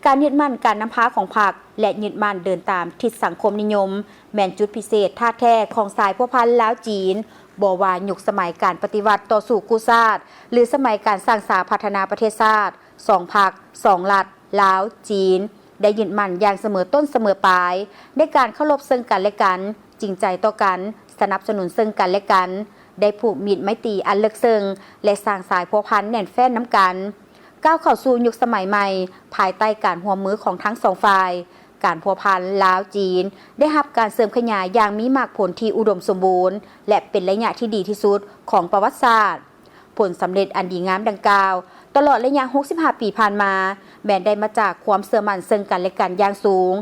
ການຍຶດໝັ້ນການນຳພາຂອງພັກ ແລະ ຍຶດໝັ້ນເດີນຕາມທິດສັງຄົມນິຍົມ ແມ່ນຈຸດພິເສດທ່າແທ້ຂອງສາຍພົວພັນລາວ-ຈີນ, ບໍ່ວ່າຍຸກສະໄໝການປະຕິວັດຕໍ່ສູ້ກູ້ຊາດ ຫຼື ສະໄໝການສ້າງສາພັດທະນາປະເທດຊາດ, ສອງພັກ, ສອງລັດ, ລາວ-ຈີນ ໄດ້ຍຶດໝັ້ນຢ່າງສະເໝີຕົ້ນສະເໝີປາຍ ໃນການເຄົາລົບເຊິ່ງກັນ ແລະ ກັນ, ຈິງໃຈຕໍ່ກັນ, ສະໜັບສະໜູນເຊິ່ງກັນແລະກັນ, ໄດ້ຜູກມິດໄມຕີອັນເລິກເຊິ່ງ ແລະ ສ້າງສາຍພົວພັນແໜ້ນແຟ້ນນຳກັນ, ກ້າວເຂົ້າສູ່ຍຸກສະໄໝໃໝ່ ພາຍໃຕ້ການຮ່ວມມືຂອງທັງສອງຝ່າຍ. ການພົວພັນລາວ-ຈີນ ໄດ້ຮັບການເສີມຂະຫຍາຍຢ່າງມີໝາກຜົນທີ່ອຸດົມສົມບູນ ແລະ ເປັນໄລຍະທີ່ດີທີ່ສຸດຂອງປະຫວັດສາດ. ຜົນສຳເລັດອັນດີງາມດັ່ງກ່າວ ຕະຫຼອດໄລຍະຫົກສິບຫ້າປີຜ່ານມາ ແມ່ນໄດ້ມາຈາກຄວາມເຊື່ອໝັ້ນເຊິ່ງກັນແລະກັນຢ່າງສູງ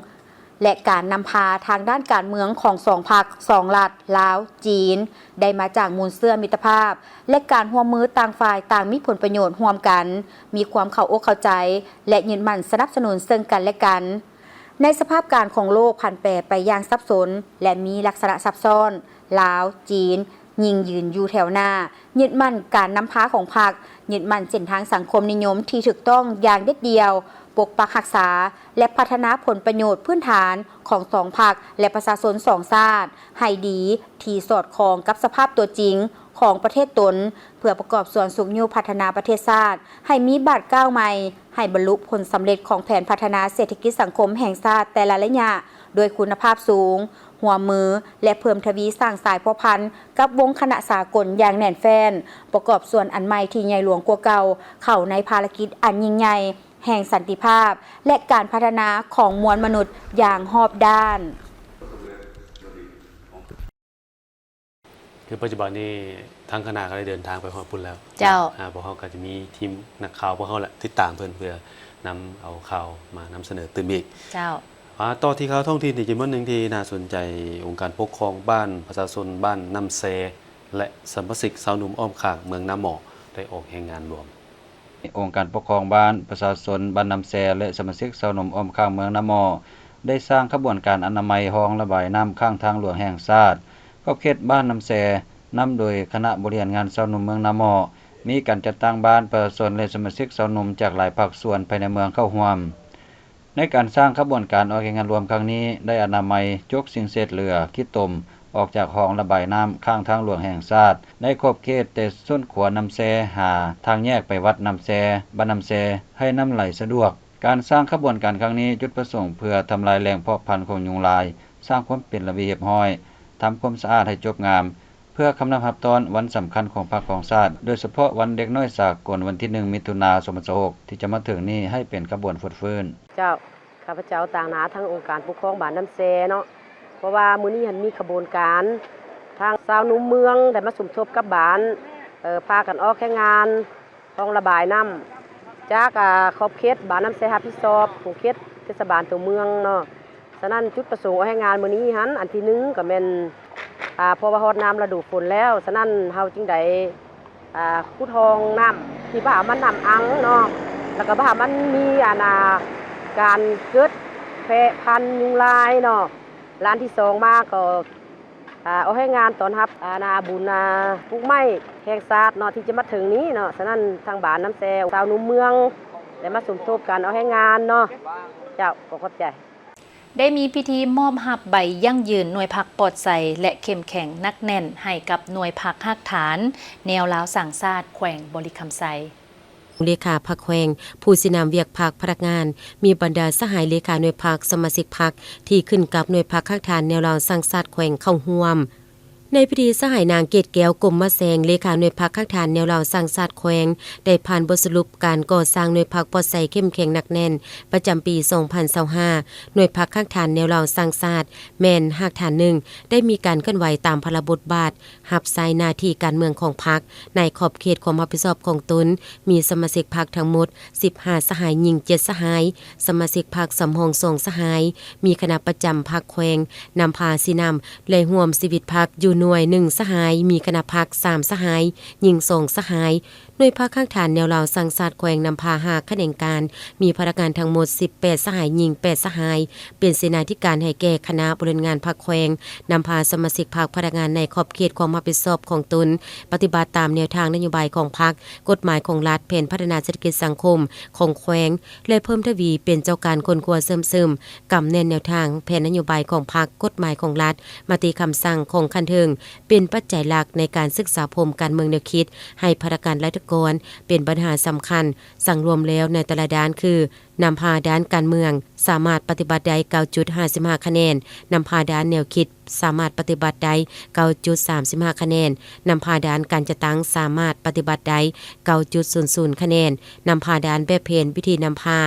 ແລະ ການນຳພາທາງດ້ານການເມືອງຂອງສອງພັກສອງລັດ ລາວ-ຈີນ ໄດ້ມາຈາກມູນເຊື້ອມິດຕະພາບ ແລະ ການຮ່ວມມືຕ່າງຝ່າຍຕ່າງມີຜົນປະໂຫຍດຮ່ວມກັນ, ມີຄວາມເຂົ້າອົກເຂົ້າໃຈ ແລະ ຍຶດໝັ້ນສະໜັບສະໜູນເຊິ່ງກັນແລະກັນ. ໃນສະພາບການຂອງໂລກຜັນແປໄປຢ່າງສັບສົນ ແລະ ມີລັກສະນະຊັບຊ້ອນ, ລາວ-ຈີນ ຍິ່ງຢືນຢູ່ແຖວໜ້າ, ຍຶດໝັ້ນການນຳພາຂອງພັກ, ຍຶດໝັ້ນເສັ້ນທາງສັງຄົມນິຍົມທີ່ຖືກຕ້ອງຢ່າງເດັດດ່ຽວ, ປົກປັກຮັກສາ ແລະ ພັດທະນາຜົນປະໂຫຍດພື້ນຖານຂອງສອງພັກ ແລະ ປະຊາຊົນສອງຊາດໃຫ້ດີ ທີ່ສອດຄ່ອງກັບສະພາບຕົວຈິງຂອງປະເທດຕົນ, ເພື່ອປະກອບສ່ວນຊຸກຍູ້ພັດທະນາປະເທດຊາດໃຫ້ມີບາດກ້າວໃໝ່, ໃຫ້ບັນລຸຜົນສຳເລັດຂອງແຜນພັດທະນາເສດຖະກິດສັງຄົມແຫ່ງຊາດແຕ່ລະໄລຍະ ດ້ວຍຄຸນນະພາບສູງ, ຮ່ວມມື ແລະ ເພີ່ມທະວີສ້າງສາຍພົວພັນກັບວົງຄະນະສາກົນຢ່າງແໜ້ນແຟ້ນ, ປະກອບສ່ວນອັນໃໝ່ທີ່ໃຫຍ່ຫຼວງກວ່າເກົ່າ ເຂົ້າໃນພາລະກິດອັນຍິ່ງໃຫຍ່ແຫ່ງສັນຕິພາບ ແລະ ການພັດທະນາຂອງມວນມະນຸດຢ່າງຮອບດ້ານ. ຄືປັດຈຸບັນນີ້ທາງຄະນະກໍໄດ້ເດີນທາງໄປຮອດພຸ້ນແລ້ວ. ເຈົ້າ. ອ່າ ພວກເຮົາກໍຈະມີທີມນັກຂ່າວພວກເຮົາແຫຼະ ຕິດຕາມເພິ່ນເພື່ອນຳເອົາຂ່າວມານຳສະເໜີຕື່ມອີກ. ເຈົ້າ. ອ່າ ຕໍ່ທີ່ຂ່າວທ້ອງຖິ່ນອີກຈຳນວນໜຶ່ງທີ່ໜ້າສົນໃຈ, ອົງການປົກຄອງບ້ານ, ປະຊາຊົນບ້ານນ້ຳແຊ ແລະ ສະມາຊິກຊາວໜຸ່ມອ້ອມຂ້າງເມືອງນາໝໍ້ ໄດ້ອອກແຮງງານລວມ. ອົງການປົກຄອງບ້ານ, ປະຊາຊົນບ້ານນ້ຳແຊ ແລະ ສະມາຊິກຊາວໜຸ່ມອ້ອມຂ້າງເມືອງນາໝໍ້ ໄດ້ສ້າງຂະບວນການອະນາໄມຮ່ອງລະບາຍນ້ຳຂ້າງທາງຫຼວງແຫ່ງຊາດ ຂອບເຂດບ້ານນ້ຳແຊ, ນຳໂດຍຄະນະບໍລິຫານງານຊາວໜຸ່ມເມືອງນາໝໍ້, ມີການຈັດຕັ້ງບ້ານ, ປະຊາຊົນ ແລະ ສະມາຊິກຊາວໜຸ່ມຈາກຫຼາຍພາກສ່ວນພາຍໃນເມືອງເຂົ້າຮ່ວມ. ໃນການສ້າງຂະບວນການອອກແຮງງານລວມຄັ້ງນີ້ ໄດ້ອະນາໄມຈົກສິ່ງເສດເຫຼືອ, ຂີ້ຕົມ ອອກຈາກຮ່ອງລະບາຍນ້ຳຂ້າງທາງຫຼວງແຫ່ງຊາດ ໃນຂອບເຂດແຕ່ສົ້ນຂົວນ້ຳແຊ ຫາທາງແຍກໄປວັດນ້ຳແຊ, ບ້ານນ້ຳແຊ ໃຫ້ນ້ຳໄຫຼສະດວກ. ການສ້າງຂະບວນການຄັ້ງນີ້ ຈຸດປະສົງເພື່ອທຳລາຍແຫຼ່ງເພາະພັນຂອງຍຸງລາຍ, ສ້າງຄວາມເປັນລະບຽບຮຽບຮ້ອຍ, ທຳຄວາມສະອາດໃຫ້ຈົບງາມ, ເພື່ອຄຳນັບຮັບຕ້ອນວັນສຳຄັນຂອງພັກຂອງຊາດ, ໂດຍສະເພາະວັນເດັກນ້ອຍສາກົນ ວັນທີໜຶ່ງ ມິຖຸນາ ສອງພັນຊາວຫົກ ທີ່ຈະມາເຖິງນີ້ ໃຫ້ເປັນຂະບວນຟົດຟື້ນ. ເຈົ້າ, ຂ້າພະເຈົ້າຕາງໜ້າທາງອົງການປົກຄອງບ້ານນ້ຳແຊເນາະ, ເພາະວ່າມື້ນີ້ຫັ້ນມີຂະບວນການ ທາງຊາວໜຸ່ມເມືອງໄດ້ມາສົມທົບກັບບ້ານ, ເອີ, ພາກັນອອກແຮງງານ ຮ່ອງລະບາຍນ້ຳ ຈາກ ອ່າ ຂອບເຂດບ້ານນ້ຳແຊຮັບຜິດຊອບ ຂົງເຂດເທດສະບານຕົວເມືອງເນາະ. ສະນັ້ນ ຈຸດປະສົງອອກແຮງງານມື້ນີ້ຫັ້ນ ອັນທີໜຶ່ງກໍແມ່ນ ອ່າ ເພາະວ່າຮອດນ້ຳລະດູຝົນແລ້ວ, ສະນັ້ນເຮົາຈຶ່ງໄດ້ ອ່າ ຂຸດຮ່ອງນ້ຳທີ່ວ່າມັນນ້ຳອັ່ງເນາະ, ແລ້ວກໍວ່າມັນມີ ອັນ ອ່າ ການເກີດແພ່ພັນຍຸງລາຍເນາະ. ແລະ ອັນທີສອງມາກໍ ອ່າ ອອກແຮງງານຕ້ອນຮັບ ອ່າ ໜ້າບຸນ ອ່າ ປູກໄມ້ແຫ່ງຊາດເນາະ ທີ່ຈະມາເຖິງນີ້ເນາະ. ສະນັ້ນ ທາງບ້ານນ້ຳແຊ ຊາວໜຸ່ມເມືອງ ໄດ້ມາສົມທົບກັນອອກແຮງງານເນາະ. ເຈົ້າ, ຂໍຂອບໃຈ. ໄດ້ມີພິທີມອບຮັບໃບຢັ້ງຢືນໜ່ວຍພັກປອດໃສ ແລະ ເຂັ້ມແຂງໜັກແໜ້ນ ໃຫ້ກັບໜ່ວຍພັກຮາກຖານແນວລາວສ້າງຊາດ ແຂວງບໍລິຄຳໄຊ. ເລຂາພັກແຂວງ, ຜູ້ຊີ້ນຳວຽກພັກ, ພະນັກງານ, ມີບັນດາສະຫາຍເລຂາໜ່ວຍພັກ, ສະມາຊິກພັກທີ່ຂຶ້ນກັບໜ່ວຍພັກຮາກຖານແນວລາວສ້າງຊາດແຂວງເຂົ້າຮ່ວມ. ໃນພິທີ ສະຫາຍນາງ ເກດແກ້ວ ກົມມະແສງ ເລຂາໜ່ວຍພັກຮາກຖານແນວລາວສ້າງຊາດແຂວງ ໄດ້ຜ່ານບົດສະຫຼຸບການກໍ່ສ້າງໜ່ວຍພັກປອດໃສ ເຂັ້ມແຂງໜັກແໜ້ນ ປະຈຳປີສອງພັນຊາວຫ້າ ໜ່ວຍພັກຮາກຖານແນວລາວສ້າງຊາດ ແມ່ນຮາກຖານໜຶ່ງ ໄດ້ມີການເຄື່ອນໄຫວຕາມພາລະບົດບາດ ຮັບໃຊ້ໜ້າທີ່ການເມືອງຂອງພັກ ໃນຂອບເຂດຄວາມຮັບຜິດຊອບຂອງຕົນ, ມີສະມາຊິກພັກທັງໝົດສິບຫ້າສະຫາຍ, ຍິງເຈັດສະຫາຍ, ສະມາຊິກພັກສຳຮອງສອງສະຫາຍ, ມີຄະນະປະຈຳພັກແຂວງນຳພາຊີ້ນຳ ແລະ ຮ່ວມຊີວິດພັກຢູ່ໜ່ວຍໜຶ່ງສະຫາຍ, ມີຄະນະພັກສາມສະຫາຍ, ຍິງສອງສະຫາຍ. ໜ່ວຍພັກຮາກຖານແນວລາວສ້າງຊາດແຂວງນຳພາຫ້າຂະແໜງການ, ມີພະນັກງານທັງໝົດສິບແປດສະຫາຍ, ຍິງແປດສະຫາຍ, ເປັນເສນາທິການໃຫ້ແກ່ຄະນະບໍລິຫານງານພັກແຂວງ, ນຳພາສະມາຊິກພັກ, ພະນັກງານໃນຂອບເຂດຄວາມຮັບຜິດຊອບຂອງຕົນ, ປະຕິບັດຕາມແນວທາງນະໂຍບາຍຂອງພັກ, ກົດໝາຍຂອງລັດ, ແຜນພັດທະນາເສດຖະກິດສັງຄົມຂອງແຂວງ ແລະ ເພີ່ມທະວີເປັນເຈົ້າການຄົ້ນຄວ້າເຊື່ອມຊຶມ, ກຳແໜ້ນແນວທາງ, ແຜນນະໂຍບາຍຂອງພັກ, ກົດໝາຍຂອງລັດ, ມະຕິຄຳສັ່ງຂອງຂັ້ນເທິງ, ເປັນປັດໄຈຫຼັກໃນການສຶກສາພົມການເມືອງແນວຄິດໃຫ້ພະນັກງານລັດຖະກອນເປັນບັນຫາສຳຄັນ. ສັງລວມແລ້ວໃນແຕ່ລະດ້ານຄື ນຳພາດ້ານການເມືອງສາມາດປະຕິບັດໄດ້ເກົ້າຈຸດຫ້າສິບຫ້າຄະແນນ, ນຳພາດ້ານແນວຄິດສາມາດປະຕິບັດໄດ້ເກົ້າຈຸດສາມສິບຫ້າຄະແນນ, ນຳພາດ້ານການຈັດຕັ້ງສາມາດປະຕິບັດໄດ້ເກົ້າຈຸດສູນສູນຄະແນນ, ນຳພາດ້ານແບບແຜນວິທີນຳພາ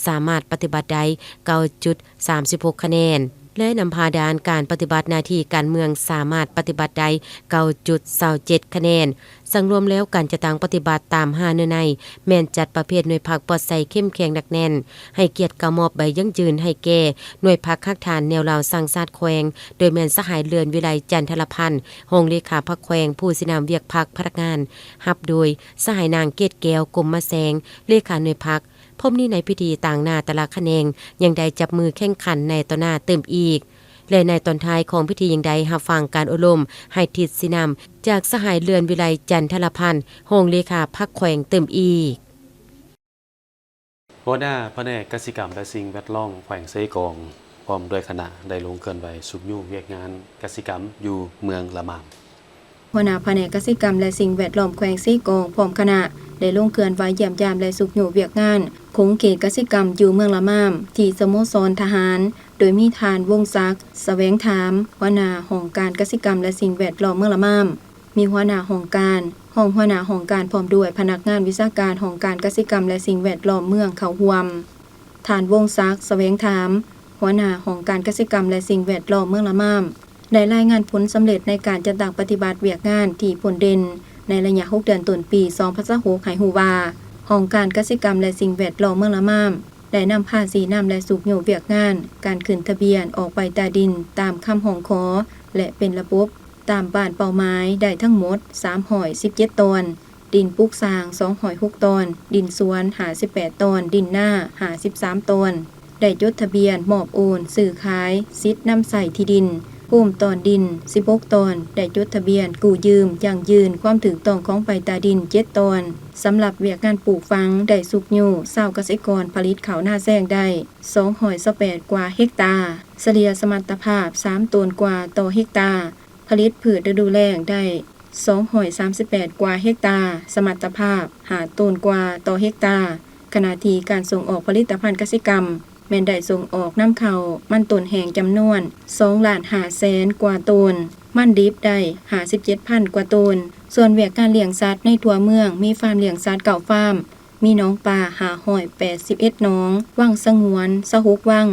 ສາມາດປະຕິບັດໄດ້ເກົ້າຈຸດສາມສິບຫົກຄະແນນ ແລະ ນຳພາດ້ານການປະຕິບັດໜ້າທີ່ການເມືອງສາມາດປະຕິບັດໄດ້ເກົ້າຈຸດຊາວເຈັດຄະແນນ. ສັງລວມແລ້ວ ການຈັດຕັ້ງປະຕິບັດຕາມຫ້າເນື້ອໃນ ແມ່ນຈັດປະເພດໜ່ວຍພັກປອດໃສເຂັ້ມແຂງໜັກແໜ້ນ, ໃຫ້ກຽດກາມອບໃບຢັ້ງຢືນໃຫ້ແກ່ໜ່ວຍພັກຮາກຖານແນວລາວສ້າງຊາດແຂວງ, ໂດຍແມ່ນສະຫາຍເລື່ອນວິໄລ ຈັນທະລະພັນ ຮອງເລຂາພັກແຂວງ ຜູ້ຊີ້ນຳວຽກພັກພະນັກງານ, ຮັບໂດຍສະຫາຍນາງ ເກດແກ້ວ ກົມມະແຊງ ເລຂາໜ່ວຍພັກ. ພ້ອມນີ້ໃນພິທີຕາງໜ້າແຕ່ລະຂະແໜງຍັງໄດ້ຈັບມືແຂ່ງຂັນໃນຕໍ່ໜ້າຕື່ມອີກ ແລະ ໃນຕອນທ້າຍຂອງພິທີຍັງໄດ້ຮັບຟັງການອົບຮົມໃຫ້ທິດຊີ້ນຳຈາກສະຫາຍເລື່ອນວິໄລ ຈັນທະລະພັນ ຮອງເລຂາພັກແຂວງຕື່ມອີກ. ຫົວໜ້າພະແນກກະສິກຳ ແລະ ສິ່ງແວດລ້ອມແຂວງເຊກອງ ພ້ອມດ້ວຍຄະນະ ໄດ້ລົງເຄື່ອນໄຫວຊຸກຍູ້ວຽກງານກະສິກຳຢູ່ເມືອງລະມາມ. ຫົວໜ້າພະແນກກະສິກຳ ແລະ ສິ່ງແວດລ້ອມແຂວງເຊກອງ ພ້ອມຄະນະ ໄດ້ລົງເຄື່ອນໄຫວຢ້ຽມຢາມ ແລະ ຊຸກຍູ້ວຽກງານຂົງເຂດກະສິກຳຢູ່ເມືອງລະມາມ ທີ່ສະໂມສອນທະຫານ, ໂດຍມີທ່ານ ວົງສັກ ສະແຫວງທາມ ຫົວໜ້າຫ້ອງການກະສິກຳ ແລະ ສິ່ງແວດລ້ອມເມືອງລະມາມ, ມີຫົວໜ້າຫ້ອງການ, ຮອງຫົວໜ້າຫ້ອງການ ພ້ອມດ້ວຍພະນັກງານວິຊາການຫ້ອງການກະສິກຳ ແລະ ສິ່ງແວດລ້ອມເມືອງເຂົ້າຮ່ວມ. ທ່ານ ວົງສັກ ສະແຫວງທາມ ຫົວໜ້າຫ້ອງການກະສິກຳ ແລະ ສິ່ງແວດລ້ອມເມືອງລະມາມ ໄດ້ລາຍງານຜົນສຳເລັດໃນການຈັດຕັ້ງປະຕິບັດວຽກງານທີ່ພົ້ນເດັ່ນໃນໄລຍະຫົກເດືອນຕົ້ນປີສອງພັນຊາວຫົກໃຫ້ຮູ້ວ່າ, ຫ້ອງການກະສິກຳ ແລະ ສິ່ງແວດລ້ອມເມືອງລະມາມ ໄດ້ນຳພາຊີ້ນຳ ແລະ ຊຸກຍູ້ວຽກງານການຂຶ້ນທະບຽນອອກໃບຕາດິນຕາມຄຳຮ້ອງຂໍ ແລະ ເປັນລະບົບຕາມບ້ານເປົ້າໝາຍໄດ້ທັງໝົດສາມຮ້ອຍສິບເຈັດຕອນ, ດິນປູກສ້າງສອງຮ້ອຍຫົກຕອນ, ດິນສວນຫ້າສິບແປດຕອນ, ດິນນາຫ້າສິບສາມຕອນ, ໄດ້ຈົດທະບຽນມອບໂອນຊື້ຂາຍສິດນຳໃຊ້ທີ່ດິນໂຮມຕອນດິນສິບຫົກຕອນ, ໄດ້ຈົດທະບຽນກູ້ຢືມຢັ້ງຢືນຄວາມຖືກຕ້ອງຂອງໃບຕາດິນເຈັດຕອນ. ສຳລັບວຽກງານປູກຝັງ ໄດ້ຊຸກຍູ້ຊາວກະສິກອນຜະລິດເຂົ້ານາແຊງໄດ້ສອງຮ້ອຍຊາວແປດກວ່າເຮັກຕາ, ສະເລ່ຍສະມັດຕະພາບສາມໂຕນກວ່າຕໍ່ເຮັກຕາ, ຜະລິດພືດລະດູແລ້ງໄດ້ ສອງຮ້ອຍສາມສິບແປດກວ່າເຮັກຕາ, ສະມັດຕະພາບຫ້າໂຕນກວ່າຕໍ່ເຮັກຕາ, ຂະນະທີ່ການສົ່ງອອກຜະລິດຕະພັນກະສິກຳ ແມ່ນໄດ້ສົ່ງອອກນຳເຂົ້າມັນຕົ້ນແຫ້ງຈຳນວນສອງລ້ານຫ້າແສນກວ່າໂຕນ, ມັນດິບໄດ້ຫ້າສິບເຈັດພັນກວ່າໂຕນ. ສ່ວນວຽກງານລ້ຽງສັດໃນທົ່ວເມືອງ ມີຟາມລ້ຽງສັດເກົ້າຟາມ, ມີໜອງປາຫ້າຮ້ອຍແປດສິບເອັດໜອງ, ວັງສະຫງວນຊາວຫົກວັງ.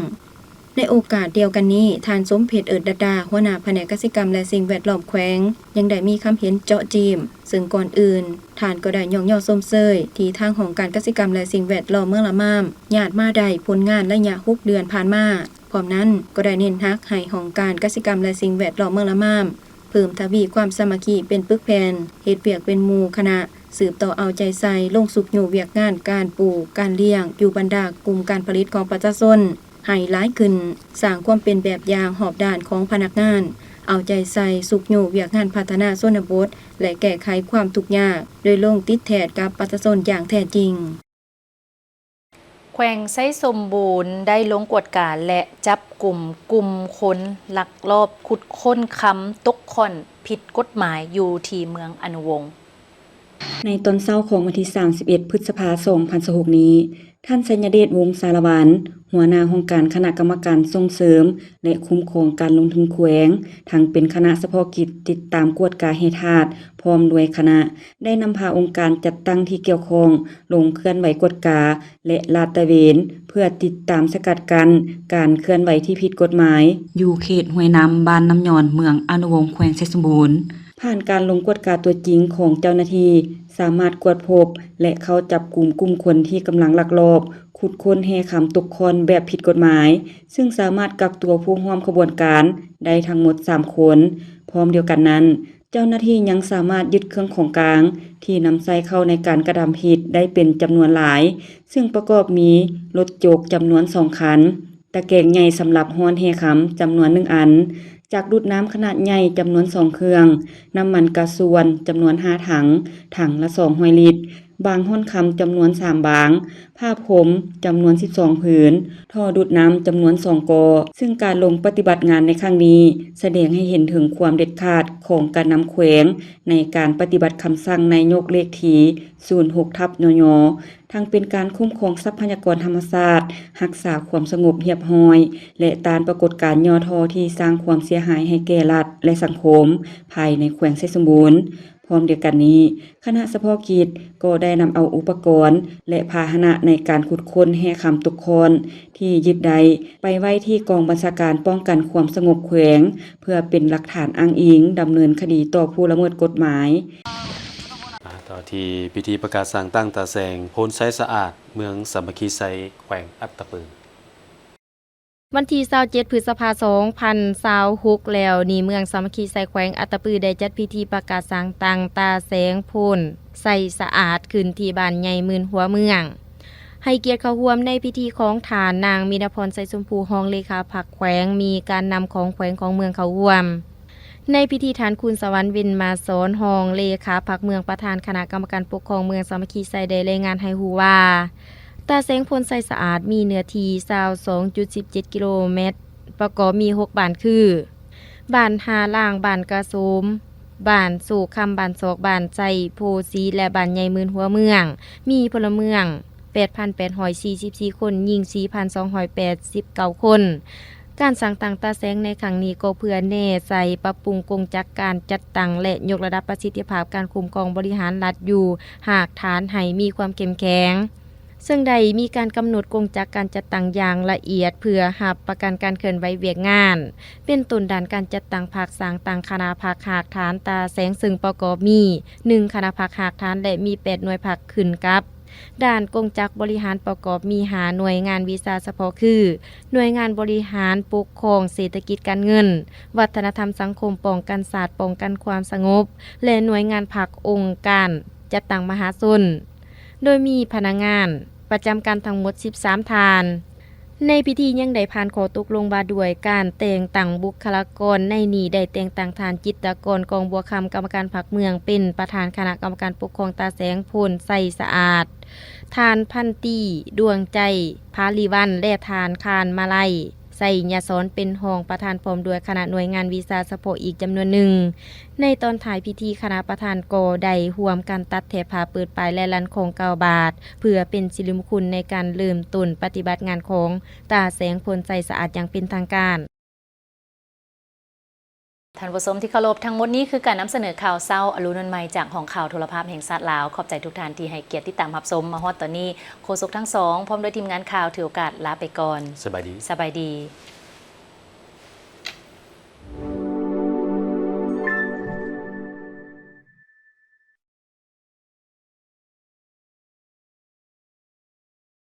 ໃນໂອກາດດຽວກັນນີ້, ທ່ານ ສົມເພັດ ເອີດດັດດາ ຫົວໜ້າພະແນກກະສິກຳ ແລະ ສິ່ງແວດລ້ອມແຂວງ ຍັງໄດ້ມີຄຳເຫັນເຈາະຈີ້ມ, ເຊິ່ງກ່ອນອື່ນ ທ່ານກໍໄດ້ຍ້ອງຍໍຊົມເຊີຍທີ່ທາງຫ້ອງການກະສິກຳ ແລະ ສິ່ງແວດລ້ອມເມືອງລະມາມ ຍາດມາໄດ້ຜົນງານໄລຍະຫົກເດືອນຜ່ານມາ. ພ້ອມນັ້ນ ກໍໄດ້ເນັ້ນໜັກໃຫ້ຫ້ອງການກະສິກຳ ແລະ ສິ່ງແວດລ້ອມເມືອງລະມາມ ເພີ່ມທະວີຄວາມສາມັກຄີເປັນປຶກແຜ່ນ, ເຮັດວຽກເປັນໝູ່ຄະນະ, ສືບຕໍ່ເອົາໃຈໃສ່ລົງຊຸກຍູ້ວຽກງານການປູກ, ການລ້ຽງ ຢູ່ບັນດາກຸ່ມການຜະລິດຂອງປະຊາຊົນໃຫ້ຫຼາຍຂຶ້ນ, ສ້າງຄວາມເປັນແບບຢ່າງຮອບດ້ານຂອງພະນັກງານ, ເອົາໃຈໃສ່ຊຸກຍູ້ວຽກງານພັດທະນາຊົນນະບົດ ແລະ ແກ້ໄຂຄວາມທຸກຍາກ ໂດຍລົງຕິດແທດກັບປະຊາຊົນຢ່າງແທ້ຈິງ. ແຂວງໄຊສົມບູນໄດ້ລົງກວດກາ ແລະ ຈັບກຸມກຸ່ມຄົນລັກລອບຂຸດຄົ້ນຄຳຕົກຂ້ອນຜິດກົດໝາຍຢູ່ທີ່ເມືອງອະນຸວົງ. ໃນຕອນເຊົ້າຂອງວັນທີສາມສິບເອັດ ພຶດສະພາ ສອງພັນຊາວຫົກນີ້, ທ່ານ ໄຊຍະເດດ ວົງສາລະວັນ ຫົວໜ້າຫ້ອງການຄະນະກຳມະການສົ່ງເສີມ ແລະ ຄຸ້ມຄອງການລົງທຶນແຂວງ, ທັງເປັນຄະນະສະເພາະກິດຕິດຕາມກວດກາແຮ່ທາດ ພ້ອມດ້ວຍຄະນະ ໄດ້ນຳພາອົງການຈັດຕັ້ງທີ່ກ່ຽວຂ້ອງ ລົງເຄື່ອນໄຫວກວດກາ ແລະ ລາດຕະເວນ ເພື່ອຕິດຕາມສະກັດກັ້ນການເຄື່ອນໄຫວທີ່ຜິດກົດໝາຍ ຢູ່ເຂດຫ້ວຍນ້ຳ ບ້ານນ້ຳຍອນ ເມືອງອະນຸວົງ ແຂວງໄຊສົມບູນ. ຜ່ານການລົງກວດກາຕົວຈິງຂອງເຈົ້າໜ້າທີ່ ສາມາດກວດພົບ ແລະ ເຂົ້າຈັບກຸມກຸ່ມຄົນທີ່ກຳລັງລັກລອບຂຸດຄົ້ນແຮ່ຄຳຕົກຂ້ອນແບບຜິດກົດໝາຍ, ຊຶ່ງສາມາດກັກຕົວຜູ້ຮ່ວມຂະບວນການໄດ້ທັງໝົດສາມຄົນ. ພ້ອມດຽວກັນນັ້ນ, ເຈົ້າໜ້າທີ່ຍັງສາມາດຍຶດເຄື່ອງຂອງກາງທີ່ນຳໃຊ້ເຂົ້າໃນການກະທຳຜິດໄດ້ເປັນຈຳນວນຫຼາຍ, ຊຶ່ງປະກອບມີລົດຈົກຈຳນວນສອງຄັນ, ຕະແກງໃຫຍ່ສຳລັບຮ້ອນແຮ່ຄຳຈຳນວນໜຶ່ງອັນ, ຈັກດູດນ້ຳຂະໜາດໃຫຍ່ຈຳນວນສອງເຄື່ອງ, ນ້ຳມັນກາຊວນຈຳນວນຫ້າຖັງ, ຖັງລະສອງຮ້ອຍລິດ, ບາງຮ່ອນຄຳຈຳນວນສາມບາງ, ຜ້າພົມຈຳນວນສິບສອງຜືນ, ທໍ່ດູດນ້ຳຈຳນວນສອງກໍ, ຊຶ່ງການລົງປະຕິບັດງານໃນຄັ້ງນີ້ ສະແດງໃຫ້ເຫັນເຖິງຄວາມເດັດຂາດຂອງການນຳແຂວງ ໃນການປະຕິບັດຄຳສັ່ງນາຍົກເລກທີສູນຫົກທັບ ຍຍ ທັງເປັນການຄຸ້ມຄອງຊັບພະຍາກອນທຳມະຊາດ, ຮັກສາຄວາມສະຫງົບຮຽບຮ້ອຍ ແລະ ຕ້ານປາກົດການຫຍໍ້ທໍ້ທີ່ສ້າງຄວາມເສຍຫາຍໃຫ້ແກ່ລັດ ແລະ ສັງຄົມ ພາຍໃນແຂວງໄຊສົມບູນ. ພ້ອມດຽວກັນນີ້, ຄະນະສະເພາະກິດກໍໄດ້ນຳເອົາອຸປະກອນ ແລະ ພາຫະນະໃນການຂຸດຄົ້ນແຮ່ຄຳຕົກຄ້ອນທີ່ຍຶດໄດ້ ໄປໄວ້ທີ່ກອງບັນຊາການປ້ອງກັນຄວາມສະຫງົບແຂວງ ເພື່ອເປັນຫຼັກຖານອ້າງອີງດຳເນີນຄະດີຕໍ່ຜູ້ລະເມີດກົດໝາຍ. ມາຕໍ່ທີ່ພິທີປະກາດສ້າງຕັ້ງຕາແສງໂພນໄຊສະອາດ ເມືອງສາມັກຄີໄຊ ແຂວງອັດຕະປື. ວັນທີຊາວເຈັດ ພຶດສະພາ ສອງພັນຊາວຫົກ ແລ້ວນີ້ ເມືອງສາມັກຄີໄຊ ແຂວງອັດຕະປື ໄດ້ຈັດພິທີປະກາດສ້າງຕັ້ງຕາແສງໂພນໄຊສະອາດ ຂຶ້ນທີ່ບ້ານໃຫຍ່ໝື່ນຫົວເມືອງ. ໃຫ້ກຽດເຂົ້າຮ່ວມໃນພິທີຂອງທ່ານນາງ ມີນະພອນ ໄຊຊົມພູ ຮອງເລຂາພັກແຂວງ, ມີການນຳຂອງແຂວງຂອງເມືອງເຂົ້າຮ່ວມ. ໃນພິທີ ທ່ານ ຄູນສະຫວັນ ເວັນມາສອນ ຮອງເລຂາພັກເມືອງ ປະທານຄະນະກຳມະການປົກຄອງເມືອງສາມັກຄີໄຊ ໄດ້ລາຍງານໃຫ້ຮູ້ວ່າ ຕາແສງໂພນໄຊສະອາດ ມີເນື້ອທີ່ ຊາວສອງຈຸດສິບເຈັດ ກິໂລແມັດ, ປະກອບມີ ຫົກ ບ້ານຄື ບ້ານທ່າລ່າງ, ບ້ານກະໂສມ, ບ້ານໂຊກຄຳ, ບ້ານຊອກ, ບ້ານໄຊໂພສີ ແລະ ບ້ານໃຫຍ່ໝື່ນຫົວເມືອງ, ມີພົນລະເມືອງ ແປດພັນແປດຮ້ອຍສີ່ສິບສີ່ຄົນ, ຍິງ ສີ່ພັນສອງຮ້ອຍແປດສິບເກົ້າຄົນ. ການສ້າງຕັ້ງຕາແສງໃນຄັ້ງນີ້ກໍເພື່ອແນໃສ່ປັບປຸງກົງຈັກການຈັດຕັ້ງ ແລະ ຍົກລະດັບປະສິດທິພາບການຄຸ້ມຄອງບໍລິຫານລັດຢູ່ຮາກຖານໃຫ້ມີຄວາມເຂັ້ມແຂງ, ເຊິ່ງໄດ້ມີການກຳນົດກົງຈັກການຈັດຕັ້ງຢ່າງລະອຽດ ເພື່ອຮັບປະກັນການເຄື່ອນໄຫວວຽກງານ ເປັນຕົ້ນດ້ານການຈັດຕັ້ງພັກ, ສ້າງຕັ້ງຄະນະພັກຮາກຖານຕາແສງ ເຊິ່ງປະກອບມີ ໜຶ່ງ ຄະນະພັກຮາກຖານ ແລະ ມີ ແປດ ໜ່ວຍພັກຂຶ້ນກັບ. ດ້ານກົງຈັກບໍລິຫານປະກອບມີ ຫ້າ ໜ່ວຍງານວິຊາສະເພາະຄື ໜ່ວຍງານບໍລິຫານປົກຄອງ, ເສດຖະກິດການເງິນ, ວັດທະນະທຳສັງຄົມ, ປ້ອງກັນຊາດ, ປ້ອງກັນຄວາມສະຫງົບ ແລະ ໜ່ວຍງານພັກ, ອົງການຈັດຕັ້ງມະຫາຊົນ, ໂດຍມີພະນັກງານປະຈຳການທັງໝົດ ສິບສາມ ທ່ານ. ໃນພິທີຍັງໄດ້ຜ່ານຂໍ້ຕົກລົງວ່າດ້ວຍການແຕ່ງຕັ້ງບຸກຄະລາກອນ, ໃນນີ້ໄດ້ແຕ່ງຕັ້ງທ່ານ ຈິດຕະກອນ ກອງບົວຄຳ ກຳມະການພັກເມືອງ ເປັນປະທານຄະນະກຳມະການປົກຄອງຕາແສງໂພນໄຊສະອາດ, ທ່ານພັນຕີ ດວງໃຈ ພາລີວັນ ແລະ ທ່ານ ຄານມາໄລ ໄຊຍະສອນ ເປັນຮອງປະທານ ພ້ອມດ້ວຍຄະນະໜ່ວຍງານວິຊາສະເພາະອີກຈຳນວນໜຶ່ງ. ໃນຕອນທ້າຍພິທີ, ຄະນະປະທານກໍໄດ້ຮ່ວມກັນຕັດແຖບຜ້າເປີດປ້າຍ ແລະ ລັນຂອງເກົ້າບາດ ເພື່ອເປັນສິລິມຸງຄຸນໃນການເລີ່ມຕົ້ນປະຕິບັດງານຂອງຕາແສງໂພນໄຊສະອາດຢ່າງເປັນທາງການ. ທ່ານຜູ້ຊົມທີ່ເຄົາລົບ, ທັງໝົດນີ້ຄືການນຳສະເໜີຂ່າວເຊົ້າອະລຸນວັນໃໝ່ ຈາກຫ້ອງຂ່າວໂທລະພາບແຫ່ງຊາດລາວ. ຂອບໃຈທຸກທ່ານທີ່ໃຫ້ກຽດຕິດຕາມຮັບຊົມ. ມາຮອດຕອນນີ້, ໂຄສົກທັງສອງ ພ້ອມດ້ວຍທີມງານຂ່າວ ຖືໂອກາດລາໄປກ່ອນ. ສະບາຍດີ. ສະບາຍດີ.